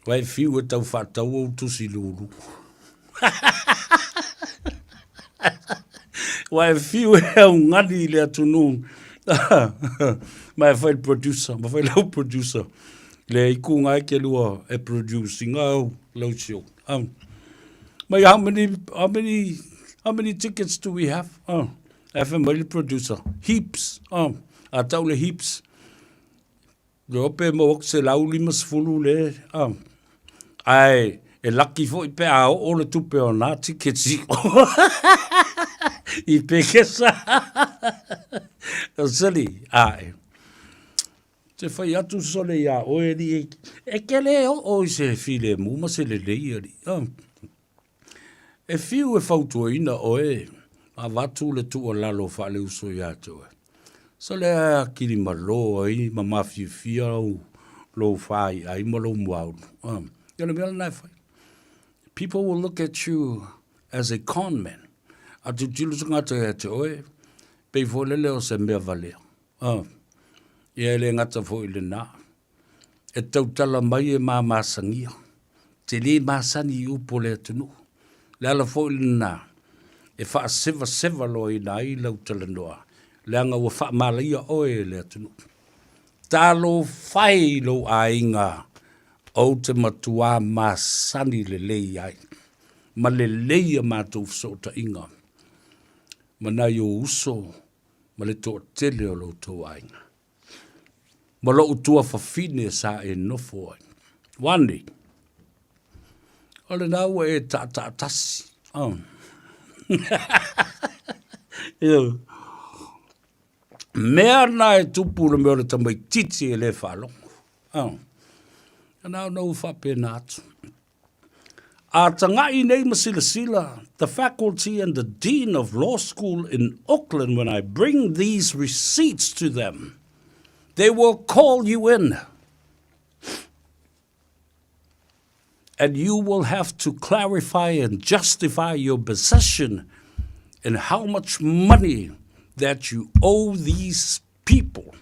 Vai e fiu e tau whaatau ou tusi lulu. Wa e fiu e au ngani i le atunuu. Ma e fai le producer, ma fai lau producer. Le i ku ngai ke lua e producing au lau show. Um, mai how many, how many, how many tickets do we have? Uh, e fai mai le producer, heaps. Um, a tau le heaps. Le ope mo aku 150 le, um, ae e laki foi pe a oo le tupe o nā tickets i i pekesa. O sili, ae. Te whai atu sole ia oe li e, e ke le oo i se filemu ma se lelei ali. Oh. E fiu e fautuaina oe, ma avatu le tuualalo faaleuso ia te oe. Sole ae akili malo ai ma mafiafia au lou whāiai ma lou muaulu. Oh. Ia le mea lena e whai. People will look at you as a con man. A tilotilo tagata ia te oe, pei foi lele o se mea valea. Oh, ia e le gata foi i lena. E tautala mai e mamasagia. Te le masani i upu o le atunuu. Le ala foi lena e faasevaseva loaina ai lau talanoa, leaga ua faamalaia oe e le atunuu. Talofa e i lou aiga ou te matuā masani lelei ai, ma lelei a matou fesootaiga ma nai ou uso ma le toatele o lo outou aiga. Ma lou tuafafine sa e nofo ai. Ua nei, o lena ua e taataatasi. Oh. Mea na e tupu le mea o le tamaitiiti e le faalogo. Oh. Na ona ou faapena atu. A taga'i nei ma silasila, the faculty and the dean of law school in Auckland when I bring these receipts to them, they will call you in and you will have to clarify and justify your possession and how much money that you owe these people.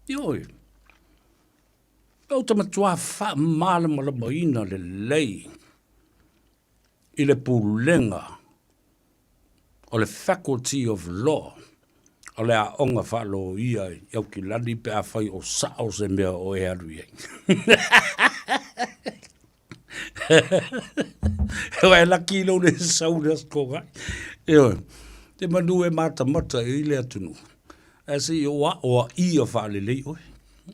Ioe. Ou te matua faamalamalamaina lelei i le pulega o le Faculty of Law o le aoga faaloia i Aukilani pe afai o sao se mea o e alu i ai. Ua e laki i lou le sau le aso kongai. Ioe, te manu e matamata i le atunuu. Ae se i o aʻoaʻia faalelei ʻoe.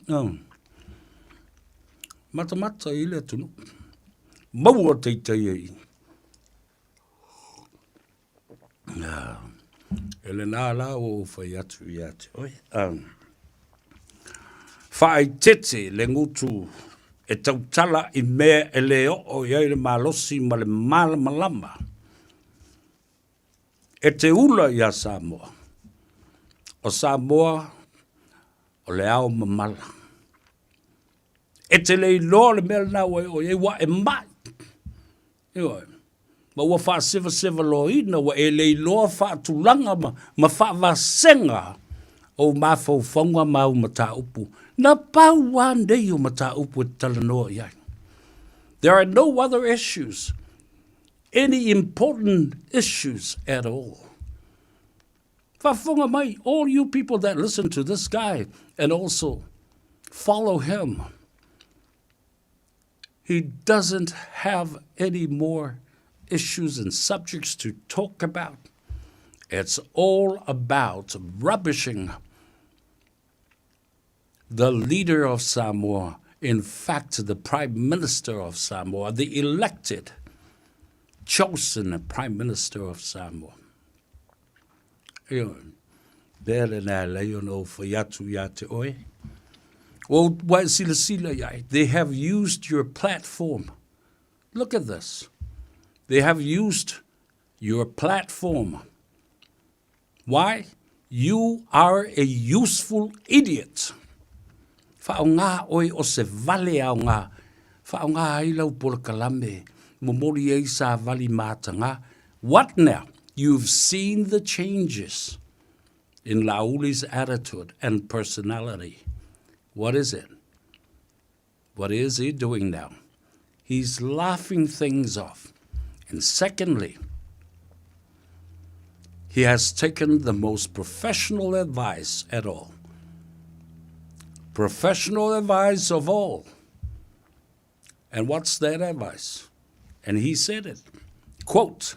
Oh. Matamata i le atunuu. Maua taitai ai. Ah. E lena la ua ou fai atu ia te oe. Ah. Faaitete le gutu e tautala i mea e le oo i ai le malosi ma le malamalama. E te ula iā Samoa. O Samoa, o le ao mamala. E te le iloa le mea lena ua e oo i ai, ua e mai. Ioe. Ma ua faasevaseva loaina, ua e le iloa faatulaga ma, ma faavasega ou mafaufauga ma au mataupu. Na pau lava nei o mataupu e te talanoa i ai. There are no other issues. any important issues at all. Faafofoga mai, all you people that listen to this guy and also follow him, he doesn't have any more issues and subjects to talk about. It's all about rubbishing the leader of Samoa, in fact, the Prime Minister of Samoa, the elected, chosen Prime Minister of Samoa. Ioe, mea lena e alai ona ou fai atu ia te oe. Ua ua e silasila i ai, they have used your platform. Look at this. They have used your platform. Why? You are a useful idiot. Whaonga oe o se vale aoga. Faaaoga ai lau polokalame, momoli ai savali mataga. What now? You've seen the changes in Lauli's attitude and personality. What is it? What is he doing now? He's laughing things off. And secondly, he has taken the most professional advice at all. Professional advice of all. And what's that advice? And he said it. Quote,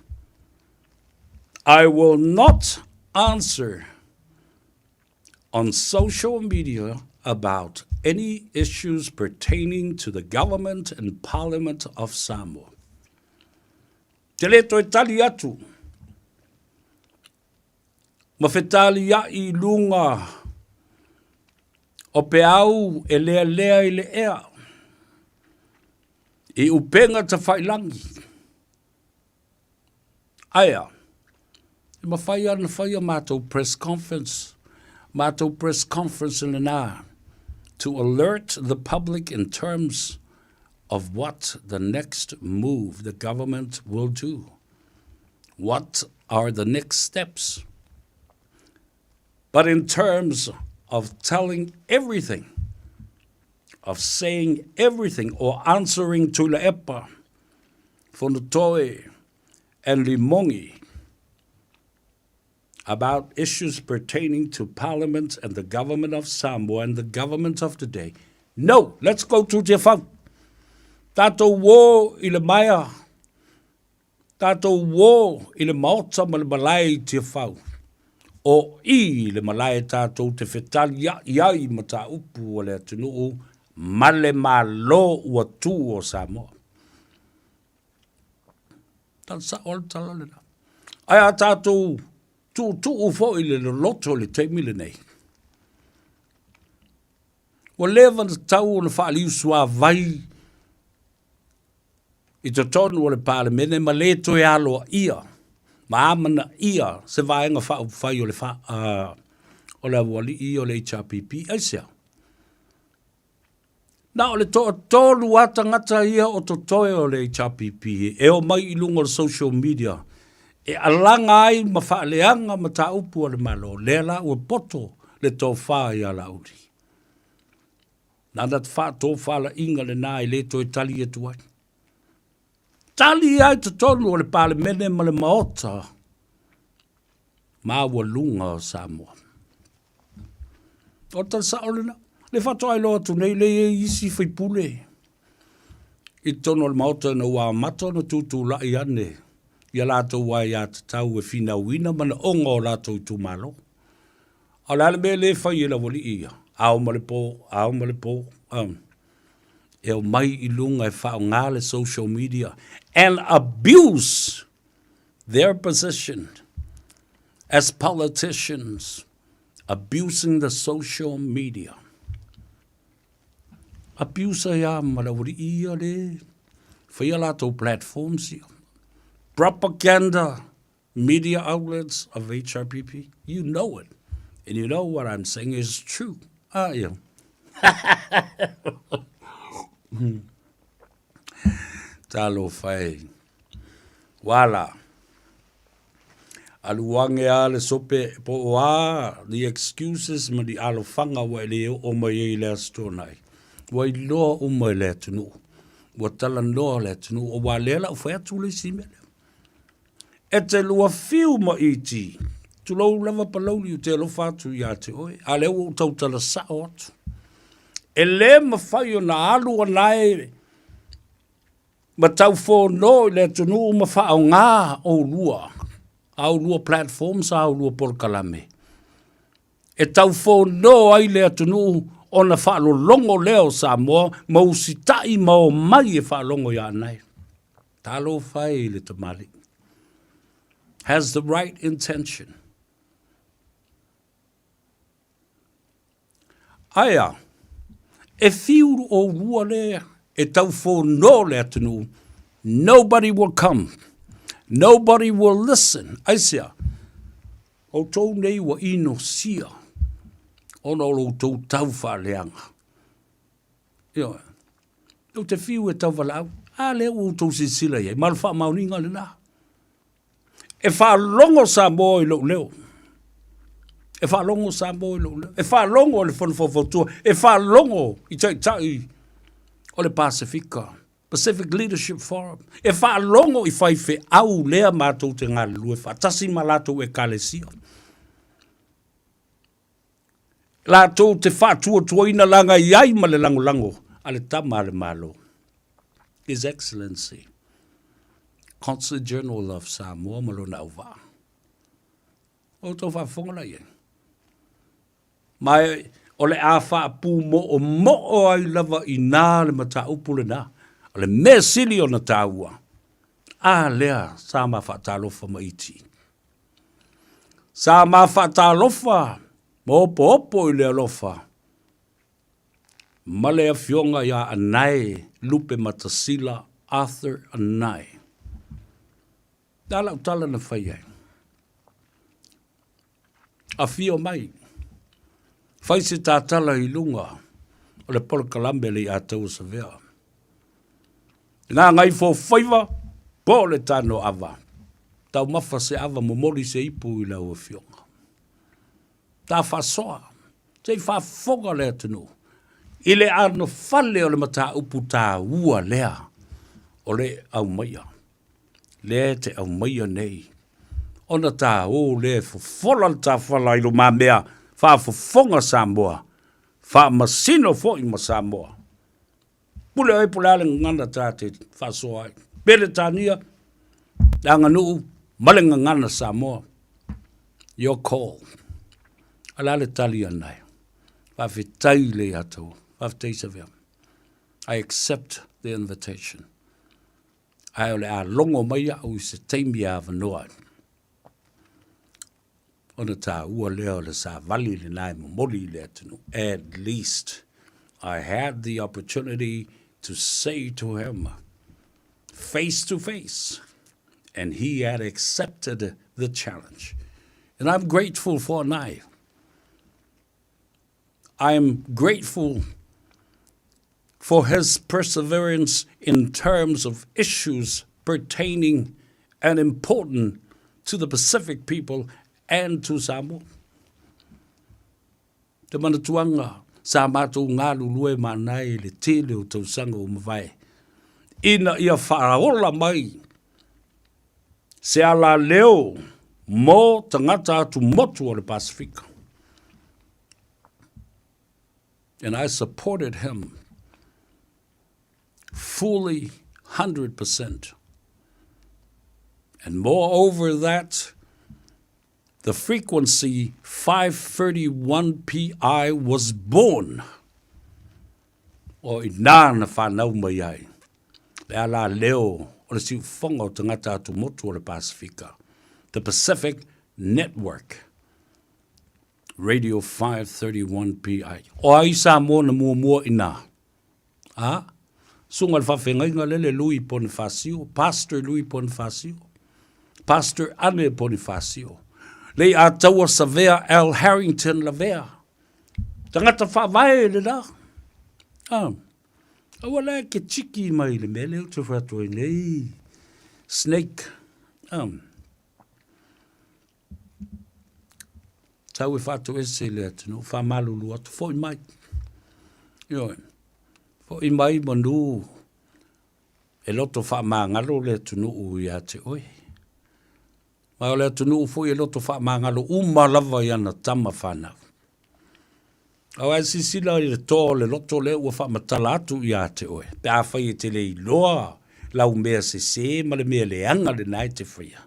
I will not answer on social media about any issues pertaining to the government and parliament of Samoa. Te le toe tali atu ma fetalia'i i luga o peau e lealea i le ea, i upega tafailangi. Aea, e mafai lava ona fai a matou press conference, matou press conference lena to alert the public in terms of what the next move the government will do. What are the next steps? But in terms of telling everything, of saying everything or answering Tuilaepa, Fonotoe and Limongi about issues pertaining to Parliament and the government of Samoa and the government of the day. No, let's go to Tiafau. Tātou wō i le maea, tātou wō i le maota ma le malae i Tiafau. O i le malae tātou te fetalia'i ai mataupu a le atunuu ma le Malo ua tū o Samoa. Tala sao le tala lena. Ae a tātou tuutuu foi le loloto i le taimi lenei. Ua leva na tatau ona faaliusuāvai i totonu o le Palemene ma le toe aloaia ma amanaia se vaega faaupufai o le, fa, uh, o le aualii o le HRPP. Aisea? Na o le toatolu lava tagata ia o totoe o le HRPP e omai i luga o le social media e alaga ai ma faaleaga mataupu a le Malo, lea la ua poto le tofa ia Laauli. Nana te faatofalaiga lena e le toe tali atu ai. Tali ai totonu o le Palemene ma le Maota maualuga o Samoa. O tala sao lena. Le faatoa iloa atu nei le i ai isi faipule i totonu o le Maota ina ua amata ona tutulai ane ia latou aiatatau e finauina manaoga o latou itumalo. A o le a le mea lea e fai e le aualii ia? Ao ma le po, ao ma le po. Um, e omai i luga e faaaoga le social media and abuse their position as politicians abusing the social media. Abuse ai a ma le aualii ia le faia latou platforms ia. Propaganda media outlets of HRPP, you know it. And you know what I'm saying is true. Ah, yeah. Talofa e. Wala. Alu ange a le sope po o a the excuses ma di alofaga ua e le oo mai ai i le Aso Toonai. Ua iloa uma e le atunuu. Ua talanoa le atunuu aua lea la ua fai atu le isi mea lea. E te lua fiu ma iti. Tulou lava Palauli ou te alofa atu ia te oe, a lea ua ou tautala sao atu. E le mafai ona alu anae ma taufono i le atunuu ma faaaoga oulua, a oulua platforms a oulua polokalame. E taufono ai le atunuu ona faalologo lea o Samoa ma usitai ma omai e faalogo ia anae. Talofa e i le tamalii. Has the right intention. Aea, e fiu oulua le e taufono le atunuu, nobody will come. Nobody will listen. Aisea, outou nei ua inosia ona o lo outou tau faaleaga. Ioe. Ou te fiu e tauvalaau. A lea ua outou silasila i ai, ma o le faamaoniga lena. E faalogo Samoa i lou leo. E faalogo Samoa i lou leo. E faalogo le Fono Faufautua. E faalogo i taitai o le Pasefika, Pacific Leadership Forum. E faalogo i faifeau lea matou te galulue faatasi ma latou ekalesia. Latou te faatuatuaina laga i ai ma le lagolago a le Tama a le Malo, His Excellency, Consul General of Samoa ma lona auvaa. Ua outou faafofoga la i ai? Ma o le a faapumoomoo ai lava i ina le mataupu lena. O le mea sili ona taua, a lea sa ma faatalofa ma iti. Sa ma faatalofa ma opoopo i le alofa ma le Afioga ia Anae Lupematasila Arthur Anae. Le a lau tala na fai ai? Afio mai, fai se tatala i luga o le polokalame le Iataua Savea. Gagaifofaiva po o le tanoava. Taumafa se ava momoli se ipu i lau afioga. Ta faasoa, se i faafofoga le atunuu i le anofale o le mataupu taua lea o le aumaia. Lea e te aumaia nei ona ta o lea e fofola le tafala i lumamea faafofoga Samoa, faamasino foi ma Samoa. Pule oe po o le a le gagana ta te faasoa ai. Peretania, le aganuu ma le gagana Samoa. Your call. A le a le tali ana e? Faafetai le Iatua. Faafetai Savea. I accept the invitation. Ae o le a logo mai au i se taimi e avanoa ai. Ona taua lea o le savali lena e momoli i le atunuu. At least I had the opportunity to say to him face to face and he had accepted the challenge. And I'm grateful for Anai. I'm grateful for his perseverance in terms of issues pertaining and important to the Pacific people and to Samoa. Te manatuanga sa mātou galulue ma Anae i le tele o tausaga ua mavae, ina ia faaola mai se alaleo mo tagata atumotu o le Pasefika. And I supported him fully 100%. And moreover that, the frequency 531 PI was born. O inā na whanau mai ai. Le ala leo o le siufofoga o tagata atumotu o le Pasifika. The Pacific Network. Radio 531 PI. O ai Samoa na muamua inā? A? Susuga le faafeagaiga lele Louis Ponifasio, Pastor Louis Ponifasio, Pastor Ane Ponifasio, Leiataua Savea Al Harrington Lavea, tagata faavae lena. A? Aua la e ke tiki mai le mea lea ou te fai atu ai nei. Snake. A? Tau e faatoese i le atunuu, faamalulu atu, foi mai. Ioe, foi mai manu e loto faamagalo le atunuu ia te oe. Ma o le atunuu foi e loto faamagalo uma lava i ana tama fanau. Aua e silasila i le toa o le loto lea ua faamatala atu ia te oe, pe afai e te le iloa lau mea sese ma le mea leaga lena e te faia.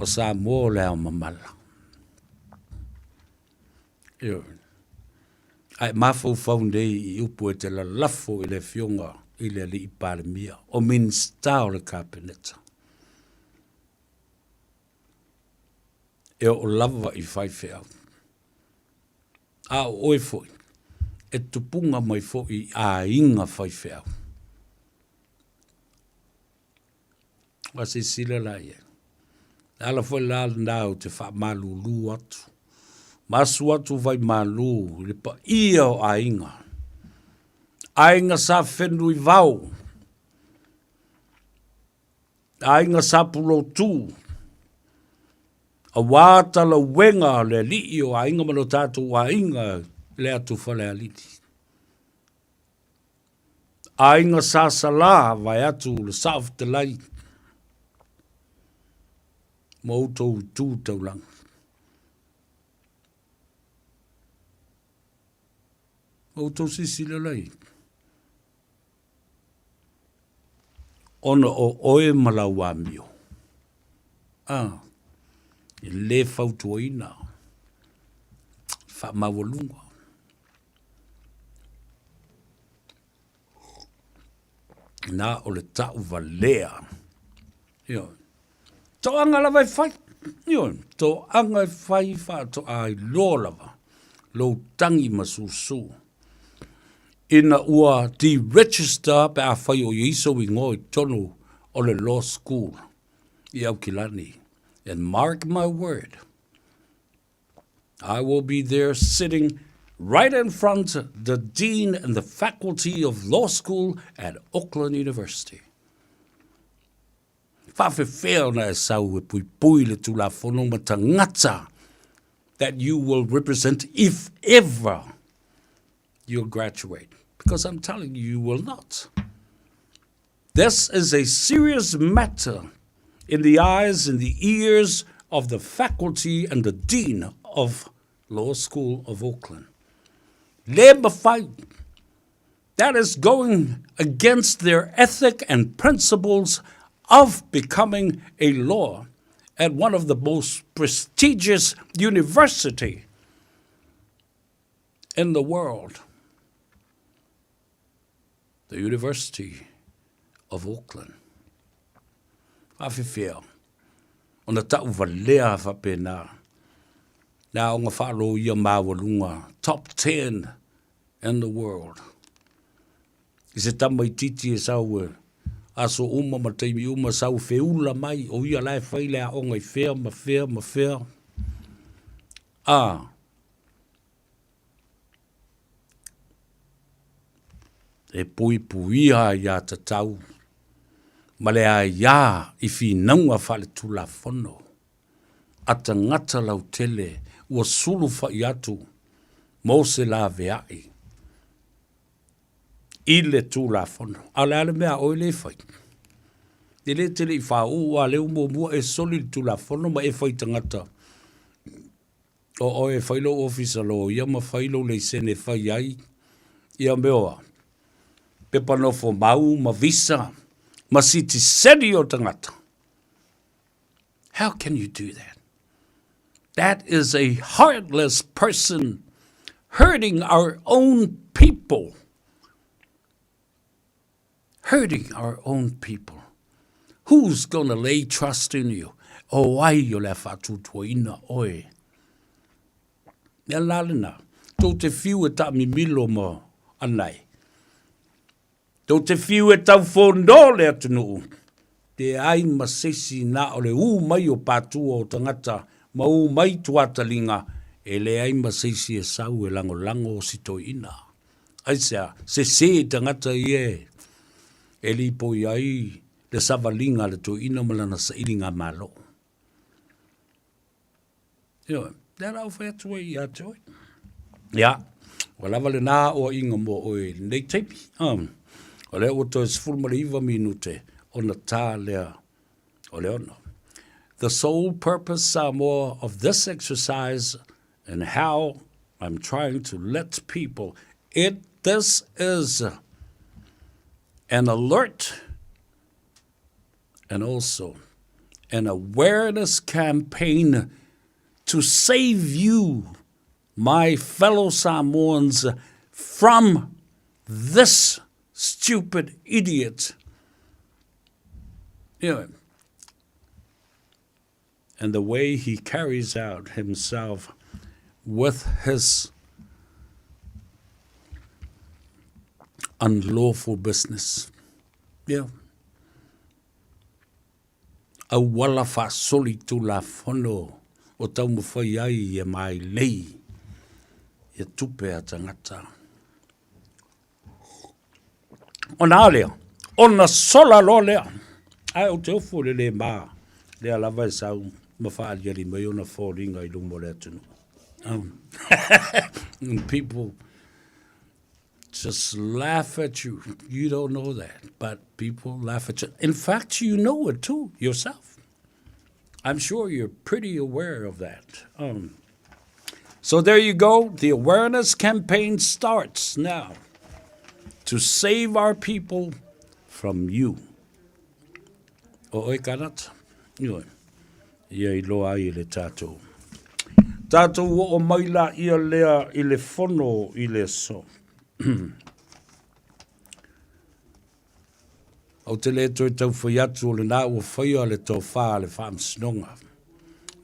O Samoa o le ao mamala. Ioe. Ae mafaufau nei i upu e te lalafo i le Afioga i le Alii Palemia, o Minisita o le Kapeneta. E oo lava i faifeau. A o oe foi, e tupunga mai foi i aiga faifeau. Ua silasila la i ai. Le ala foi la lena ou te faamalulu atu, ma asu atu vaimalu i le paia o aiga. Aiga Sa Fenunuivao, Aiga Sa Pulotu, auā talauega a le alii o aiga ma lo tatou aiga i le atu Falealili. Aiga Sa Salā vaeatu le Saofetalai ma outou itu taulaga. Ma outou silasila la i ai. Ona o oe ma lau amio, a, e le fautuaina faamaualuga. Na o le tauvalea. Ioe. Toaga lava e fai. Ioe. Toaga e fai faatoa iloa lava lou tagi ma susu. Ina ua deregister pe afai o i ai sou igoa i totonu o le law school i Aukilani. And mark my word, I will be there sitting right in front the dean and the faculty of law school at Auckland University. Faafefea ona e sau e puipui le Tulafono ma tagata that you will represent if ever you'll graduate. Because I'm telling you, you will not. This is a serious matter in the eyes and the ears of the faculty and the dean of Law School of Auckland. Le mafai. That is going against their ethic and principles of becoming a law at one of the most prestigious university in the world. The University of Auckland. Faafefea ona tauvalea faapena le aoga faaloia maualuga top 10 in the world. I se tamaititi e sau e aso uma ma taimi uma sau feula mai o ia la e fai le aoga i fea ma fea ma fea. A, E puipuia aiatatau ma le aia i finauga faaletulafono a tagata lautele ua sulufai atu mo se laveai i le Tulafono. A o le a le mea a oe lea e fai? E le tele i faauu a lea ua muamua e soli le Tulafono ma e fai tagata O oe e fai lou ofisa loia ma fai lou leisene e fai ai ia mea o a? Pepa nofo mau ma visa ma sitiseni o tagata. How can you do that? That is a heartless person hurting our own people. Hurting our own people. Who's gonna lay trust in you? O ai o le a faatuatuaina oe? Mea la lena, tou te fiu e taamimilo ma anae. Tou te fiu e taufono le atunuu. Te ai ma seisi na o le u mai o patua o tagata ma u mai tuataliga e leai ma seisi e sau e lagolago o si toeaina. Aisea, sese tagata ia e lipoi ai le savaliga a le toeaina ma lana sailiga malo. Ioe, lea la ua fai atu ai ia te oe. Ia, ua lava lena aoaiga mo oe i lenei taimi. Um, o lea ua toe 19 minute ona tā lea o le ono. The sole purpose Samoa of this exercise and how I'm trying to let people it this is an alert and also an awareness campaign to save you, my fellow Samoans, from this stupid idiot. You know, and the way he carries out himself with his unlawful business. Yeah. Auala faasoli tulafono o taumafai ai e mailei ia tupe a tagata. Ona a lea, ona sola loa lea. Ae ou te ofo i le le ma, lea lava e sau ma faaaliali mai ona foliga i luma o le atunuu. And people just laugh at you. You don't know that, but people laugh at you. In fact, you know it too, yourself. I'm sure you're pretty aware of that. Um, so there you go. The awareness campaign starts now to save our people from you. O oe kanata, ioe, ia i loa ai e le tātou. Tātou o o mai la ia lea i le fono i le aso. Ou te le toe taufai atu o lena ua faia le tofa a le Faamasinoga,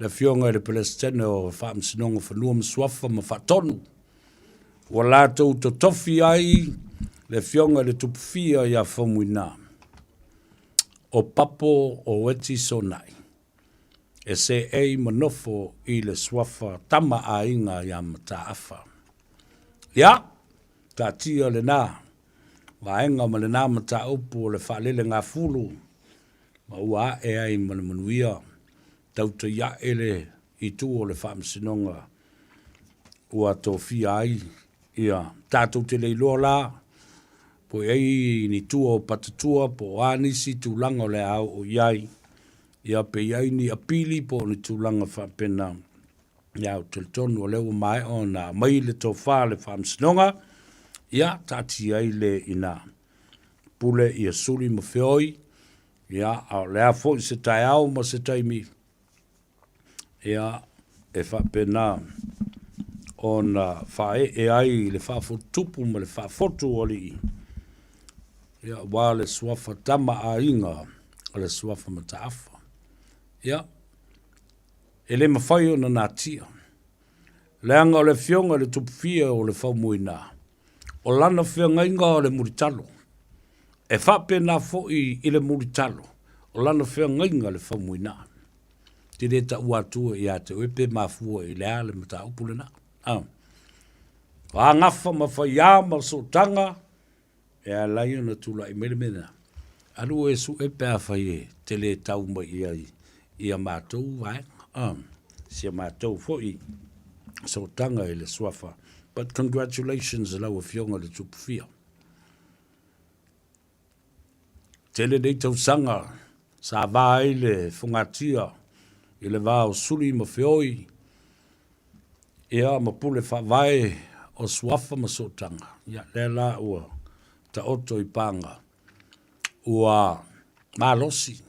le Afioga i le Peresetene o Faamasinoga Fanua ma Suafa ma Faatonu, ua latou totofi ai le Afioga i le Tupufia ia Faumuina, o Papo o Eti Sonai, e seei ma nofo i le suafa Tama a Aiga ia Mataafa. Ia, taatia lena vaega ma lena mataupu o le faalelegafulu ma ua ae ai ma le manuia tautai ae le itu o le Faamasinoga ua tofia ai ia tatou te le iloa la po i ai ni tua o patatua po o a nisi tulaga o le a oo i ai ia pe i ai ni apili po o ni tulaga faapena. Ia, ou te talitonu o lea ua maea ona aumai le tofa a le Faamasinoga, ia, taatia ai le ina pule ia suli ma feoi, ia, a o le a foi se taeao ma se taimi, ia, e faapena ona faaee ai le faafotutupu ma le faafotu o alii, ia, aua le suafa Tama a Aiga o le suafa Mataafa. Ia, E le mafai ona natia, leaga o le Afioga i le Tupufia o le Faumuina, o lana feagaiga o le mulitalo. E faapena foi i le mulitalo, o lana feagaiga le Faumuina. Te le taua atua ia te oe pe mafua i le a le mataupu lena. Ah. O agafa ma faiā ma sootaga, E ala ai ona tulai mai le mea lena, alu oe e sue pe afai e te le tau mai i ai i a matou vaega, si a matou foi sootaga i le suafa. But congratulations i lau Afioga i le Tupufia. Tele nei tausaga sa va ai le fogatia i le va o Suli ma Feoi, Ia, ma pule faavae o Suafa ma Sootaga, ia, lea la ua taoto i paga, ua malosi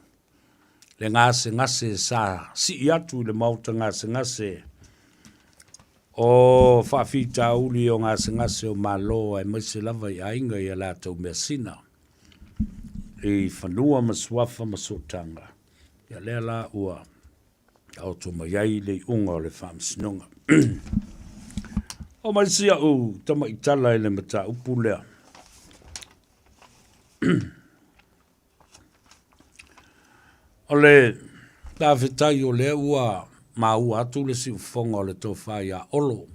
le gasegase sa sii atu i le maota gasegase o faafitauli o gasegase o Malo aemaise lava i aiga i a latou measina i fanua ma Suafa ma Sootaga. Ia, lea la ua taoto mai ai le iuga o le faamasinoga. O mai si au tamaitala i le mataupu lea. O le faafetai o lea ua maua atu le siufofoga o le tofa ia Olo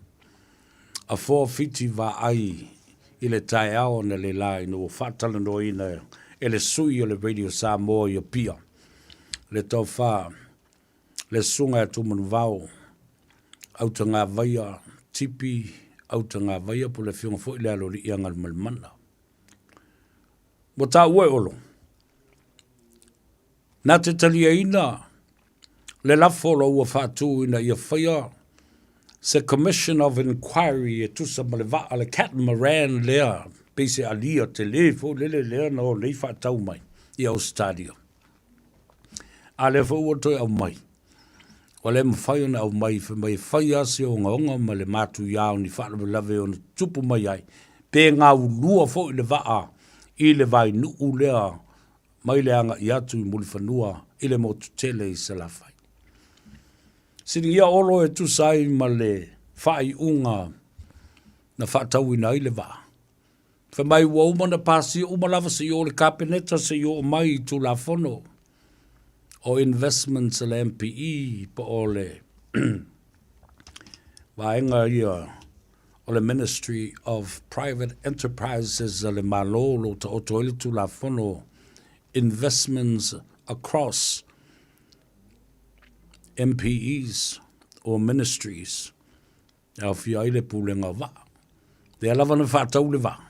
a foafiti vaai i le taeao analeila ina ua faatalanoaina e le sui o le Radio Samoa i Apia le tofa le Susuga ia Tumanuvao Autagavaia Tipi Autagavaia po o le Afioga foi lea a Aloalii Agalumalemana. Ua taua e Olo, na te taliaina le lafo o lo ua faatu ina ia faia se Commission of Inquiry e tusa ma le vaa le catamaran lea pei se alia tele foi lele lea na o nei faatau mai i Ausetalia. A lea foi ua toe aumai, ua le mafai ona aumai fai mai e fai lava se ogaoga ma le matuia o ni faalavelave e ono tutupu mai ai, pe gaulua foi le vaa i le vainuu lea mai le agai atu i Mulifanua i le motu tele i Salafai. Siligia Olo e tusa ai ma le faaiuga na faatauina ai le vaa. Fai mai ua uma ona pasia uma lava se i oo i le Kapeneta se i oo mai i Tulafono o Investments a le MPE po o le vaega ia. O le Ministry of Private Enterprises a le Malo o lo o taoto ai le Tulafono Investments Across MPEs or Ministries e aofia ai le Pulega o Vaa. Lea lava na faatau le vaa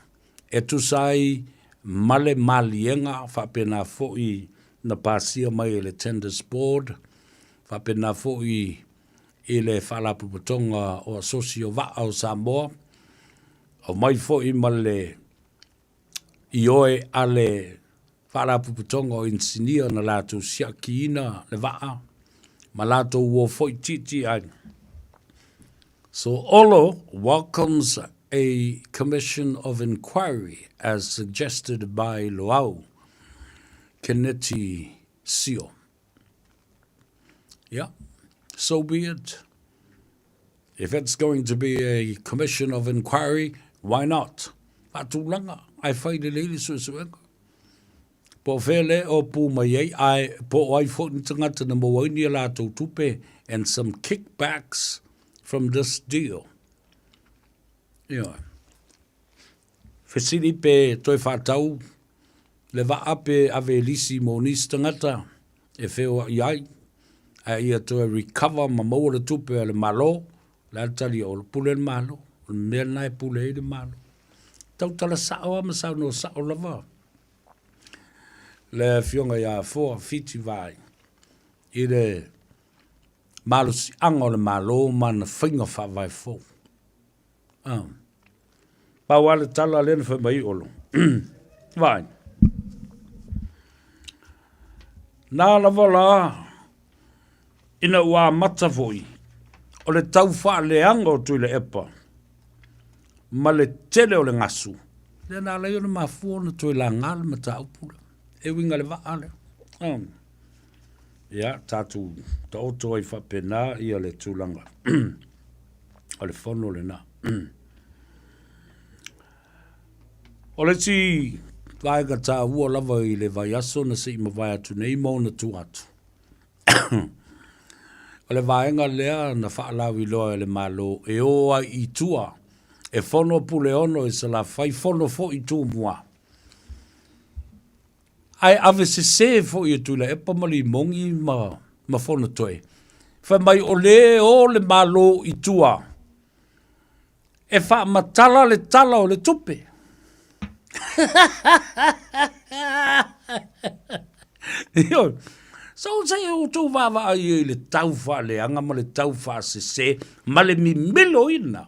e tusa ai ma le maliega faapena foi na pasia mai e le Tenders Board, faapena foi i le Faalapotopotoga o Asosi o Vaa o Samoa, aumai foi ma le ioe a le Faalapotopotoga o Inisinia na latou siakiina le vaa ma latou uo foi tietie ai. So Olo welcomes a commission of inquiry as suggested by Loau Keneti Sio. Yeah, so be it. If it's going to be a commission of inquiry, why not? Faatulaga, ae fai lelei le suesuega. Po o fea le o pū mai ai, ae po o ai foi ni tagata na maua ai ni a latou tupe and some kickbacks from this deal. Ioe. Fesili pe toe whātau le vaa pe ave e lisi mo nisi tagata e feoai ai, ae ia toe recover ma maua le tupe a le Malo, le a le tali o le pule le Malo, o le mea lena e pule ai le Malo. Tautala sao lava ma saunoa sao lava le Afioga ia Afoa Fiti Vaai i le malosiaga o le Malo ma ana faiga faavae fou. Ah. Pau lava le tala lea na fai mai ai Olo. Vaai. Nā lava la, ina ua amata foi, o le tau faaleaga o Tuilaepa ma le tele o le gasu, lea na ala ai ona mafua ona toe laga le mataupu lea, e uiga i le vaa lea. Ah. Ia, tatou taoto ai faapena ia le tulaga. O le fono lena. O le isi vaega taua lava i le vaiaso na se i mavae atu nei ma ona tua atu, o le vaega lea na faalauiloa e le Malo e o ai i tua e fono Puleono i Salafai, fono foi i Tumua. Ae ave sese foi e Tuilaepa ma Limogi ma, ma Fonotoe, fai mai o lē o le Malo i tua e faamatala le Tala o le Tupe. Ioe. So se i outou vaavaai ai i le tau faaleaga ma le tau faasese ma le mimiloina.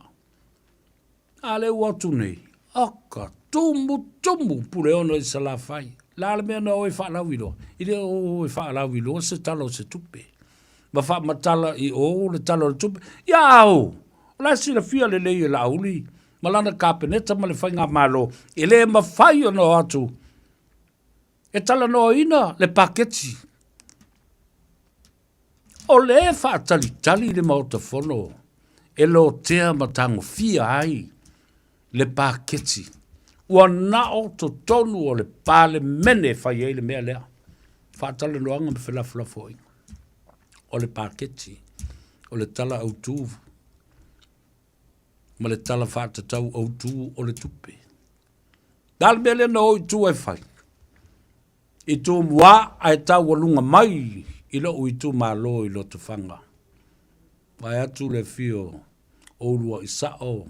A lea ua atu nei, aka, tumutumu Puleono i Salafai. La le mea na o e faalauiloa? I le o e faalauiloa se tala o se tupe. Ma faamatala i o le tala o le tupe. Ia au! O la e silafia lelei e Laauli ma lana Kapeneta ma le Faigamalo, e le mafai ona o atu e talanoaina le paketi. O lea e faatalitali le Maota Fono e lotea ma tagofia ai le paketi. Ua na o totonu o le Palemene e fai ai le mea lea. Faatalanoaga ma felafolafoaiga. O le paketi, o le Tala Autu ma le Tala Faatatau Autu o le Tupe. Le a le mea lea na o i tua e fai? I Tumua ae taualuga mai i lou itumalo i Lotofaga. Vae atu le afio o Ulua'i Sa'o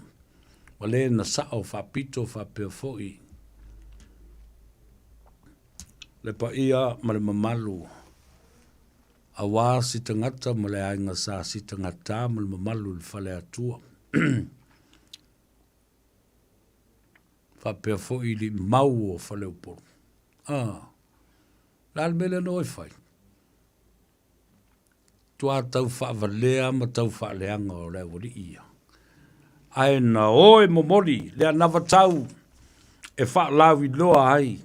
ma le na sa'o faapito faapea foi le paia ma le mamalu aua si tagata ma le aiga sa si tagata ma le mamalu i le Faleatua. Faapea foi i Limau o Faleupolu. A, le a le mea lea na o e fai? Tuā tau faavalea ma tau faaleaga o le aualii ia. Ae na o e momoli le anavatau e faalauiloa ai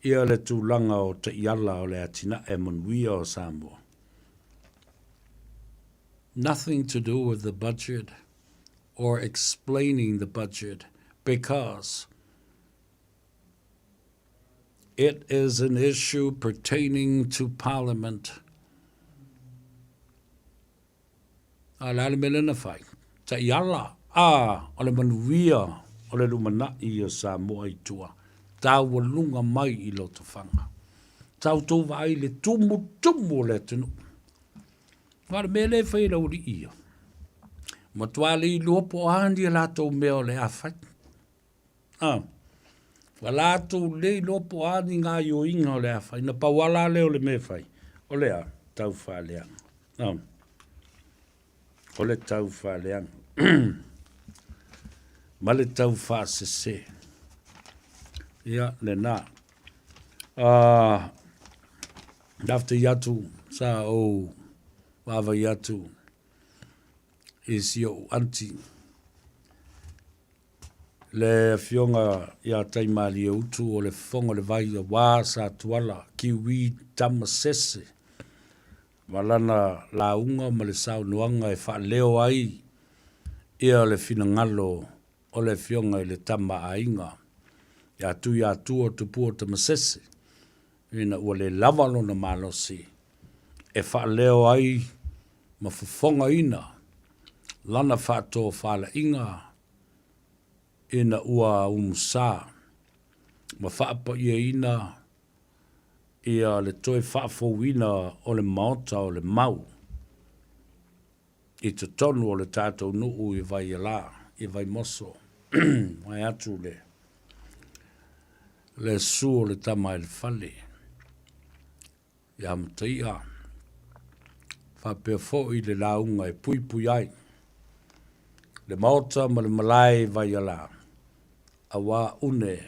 ia le tulaga o taiala o le atinae manuia o Samoa. Nothing to do with the budget or explaining the budget because it is an issue pertaining to Parliament. A le a le mea lea na fai? Taiala. A, o le manuia o le lumanai o Samoa i tua, taualuga mai i Lotofaga. Sa outou vaai i le tumutumu o le atunuu. Aua o le mea lea e fai e le aualii ia, matua le iloa po o a ni a latou mea o le a fai. A, ua latou le iloa po o a ni gaoioiga o le a fai. Na pau lava la lea o le mea e fai, o le a? Tau faaleaga. A, o le tau faaleaga ma le tau faasese. Ia, lena. Faafetai atu sa ou vaavaai atu i si ou aunty le afioga ia Taimalieutu o le Fofoga o le Vai aua Satuala Kiwi Tamasese ma lana lauga ma le saunoaga e faaleo ai ia le finagalo o le afioga i le Tama a Aiga ia Tuiatua Tupua Tamasese ina ua le lava lona malosi e faaleo ai ma fofogaina lana faatofalaiga ina ua umusa ma faapaiaina ia le toe faafouina o le Maota o le Mau i totonu o le tatou nuu i Vaialā, i Vaimoso, vaeatu le le susu o le tama i le fale ia Mataia, faapea foi le lauga e puipui ai le Maota ma le malae i Vaialā, aua une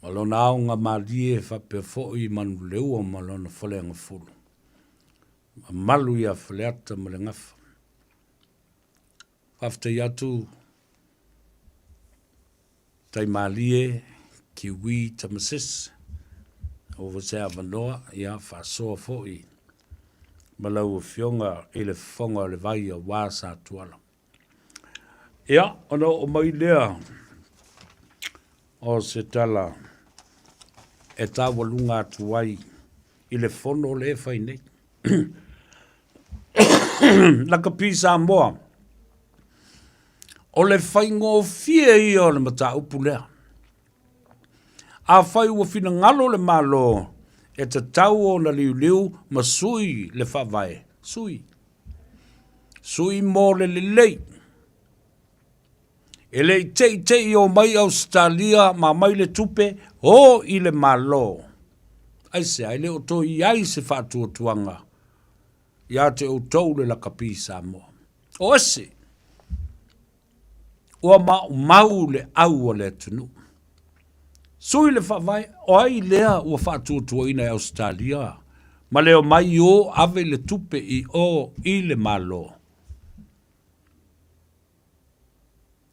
ma lona aoga malie faapea foi Manuleua ma lona faleagafulu. Mamalu ia Faleata ma le Gafa. Faafetai atu Taimalie, Kiwi, Tamasese, ua foi se avanoa, ia faasoa foi ma lau Afioga i le Fofoga o le Vai aua Satuala. Ia, ona oo mai lea o se tala e taualuga atu ai i le fono lea e fai nei. Lakapi Samoa, o le faigofie ia o le mataupu lea. Afai ua finagalo le Malo e tatau ona liuliu ma sui le Faavae, sui. Sui mo le lelei. E le i teitei o mai Ausetalia ma aumai le tupe, o i le Malo. Aisea, e le o toe i ai se faatuatuaga ia te outou le lakapi Samoa. O ese, ua maumau le au a le atunuu. Sui le faavae, o ai lea ua faatuatuaina e Ausetalia ma le omai o ave le tupe i o i le Malo?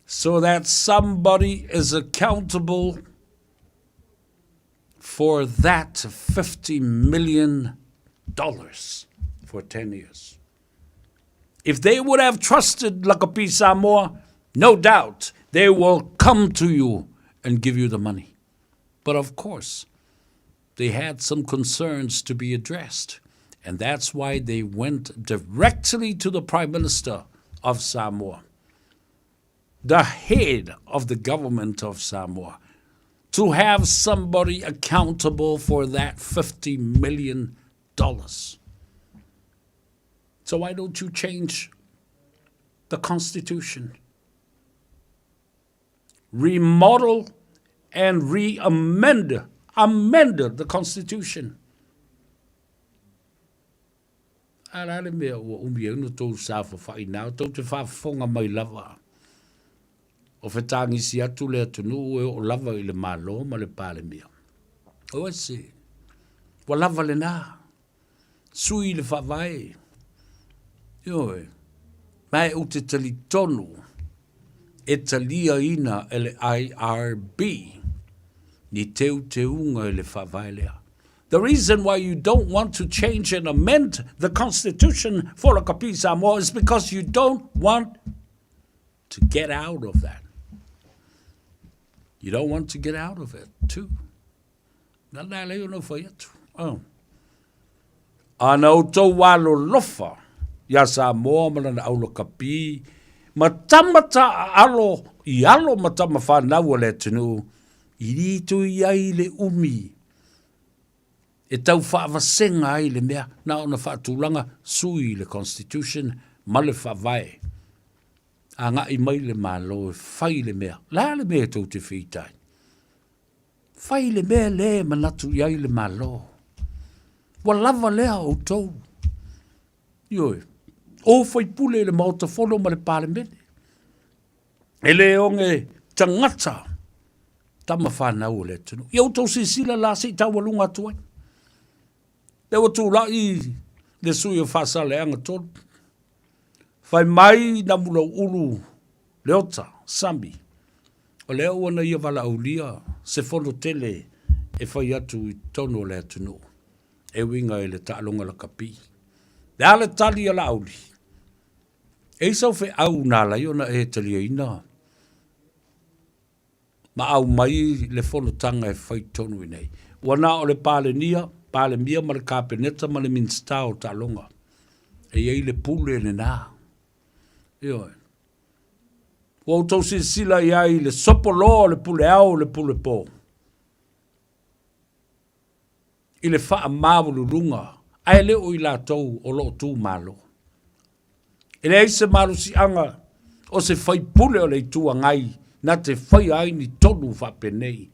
So that somebody is accountable for that 50 million dollars for 10 years. If they would have trusted Lakapi Samoa, no doubt they will come to you and give you the money. But of course, they had some concerns to be addressed. And that's why they went directly to the Prime Minister of Samoa, the head of the government of Samoa, to have somebody accountable for that $50 million. So why don't you change the Constitution? Remodel and re-amend amend the Constitution. A la le mea ua umi ai ona tou saofafai nao, tou te faafofoga mai lava. O fetagisi atu le atunuu e oo lava i le Malo ma le Palemia. Aua se, ua lava lena. Sui le Faavae. Ioe. Ma e ou te talitonu e taliaina e le IRB ni teuteuga i le Faavae lea. The reason why you don't want to change and amend the Constitution for Lakapi Samoa is because you don't want to get out of that. You don't want to get out of it, too. Nā lei ona whai atu. Oh. A na outou alolofa iā Samoa ma lana aulakapi ma tama taaalo i alo ma tama fanau a le atunuu i litoi ai le umi e tau faavasega ai le mea na ona faatulaga sui le Constitution ma le Faavae. Agai mai le Malo e fai le mea. O le a le mea e tou te feita ai? Fai le mea lea e manatu i ai le Malo. Ua lava lea o outou. Ioe, o faipule i le Maota Fono ma le Palemene. E le oge tagata tama fanau o le atunuu. Ia outou silasila la se i taualuga atu ai. Lea ua tulai le sui o Faasaleleaga 3. Fai mai Namulauulu Leota Sami, o lea ua na ia valaaulia se fono tele e fai atu i totonu o le atunuu e uiga i le taaloga lakapi. Le a le tali a Laauli? E i sau feau na ala ai ona e taliaina ma aumai le fonotaga e fai tonu i nei. Ua na o le Palenia, Palemia ma le Kapeneta ma le Minisita o Taaloga. E i ai le pule lena. Ioe. Ua outou silasila i ai i le sopoloa o le pule ao le pule po. I le faamaualuluga, ae le o i latou o lo o tu malo. E leai se malosiaga o se faipule o le Itu Agai na te faia ai ni tonu faapenei.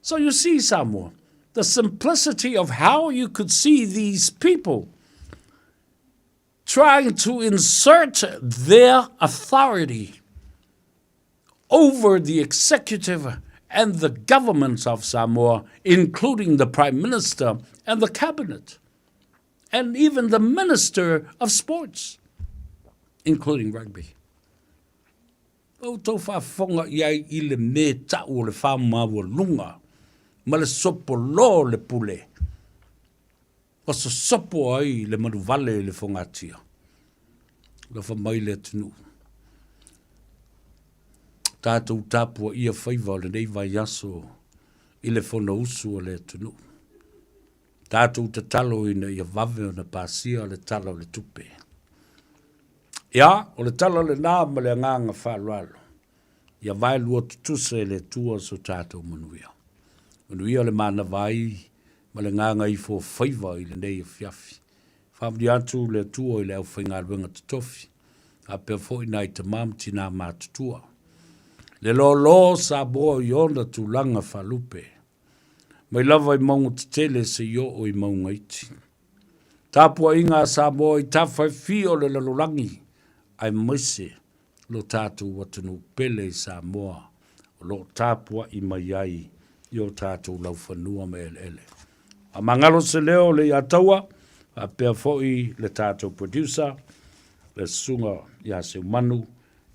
So you see Samoa, the simplicity of how you could see these people trying to insert their authority over the executive and the government of Samoa, including the Prime Minister and the Cabinet, and even the Minister of Sports, including rugby. Outou faafofoga i ai i le me ta'u o le faamaualuga ma le sopolō o le pule ua sosopo ai le manuvale i le fogatia. Alofa mai le atunuu. Tatou tapuaia faiva o lenei vaiaso i le Fonousu a le atunuu. Tatou tatalo ina ia vave ona pasia le Tala o le Tupe. Ia, o le tala lena ma le agaga faaaloalo, ia vaelua tutusa e le Atua so tatou manuia. Manuia le manava ai ma le gagaifo faiva i lenei afiafi. Faamanuia atu le Atua i le aufaigaluega totofi, faapea foi nai tama ma tinā matutua. Le loaloa o Samoa i ona tulaga faalupe, mai lava i mauga tetele seia oo i mauga iti. Tapuaiga a Samoa i tafa e fia o le lalolagi, aemaise lo tatou atunuu pele i Samoa o lo o tapuai mai ai i o tatou laufanua ma eleele. Faamagalo se leo o Leiataua, faapea foi le tatou producer, le Susuga ia Seumanu,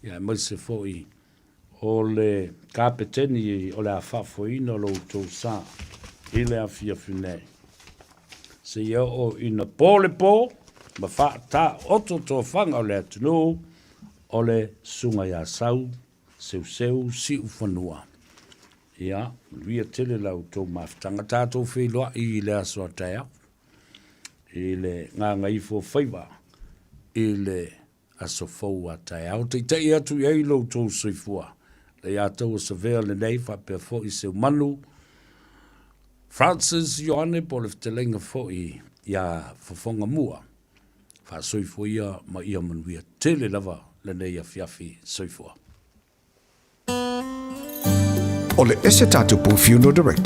aemaise foi o le Kapeteni o le a faafoeina lo outou sa i le afiafi nei. Seia oo ina po le po ma faataoto tofaga o le atunuu, o le Susuga ia Sau Seuseu Siufanua. Ia, manuia tele la outou mafutaga. Tatou feiloai i le aso a taeao i le gagaifo faiva i le aso fou a taeao. Taitai atu i ai lo outou soifua. Leiataua Savea lenei faapea foi Seumanu Francis Ioane po o le fetalaiga foi ia Fofoga Mua. Faasoifua ia ma ia manuia tele lava lenei afiafi. Soifua. O le ese tatou Funeral Director.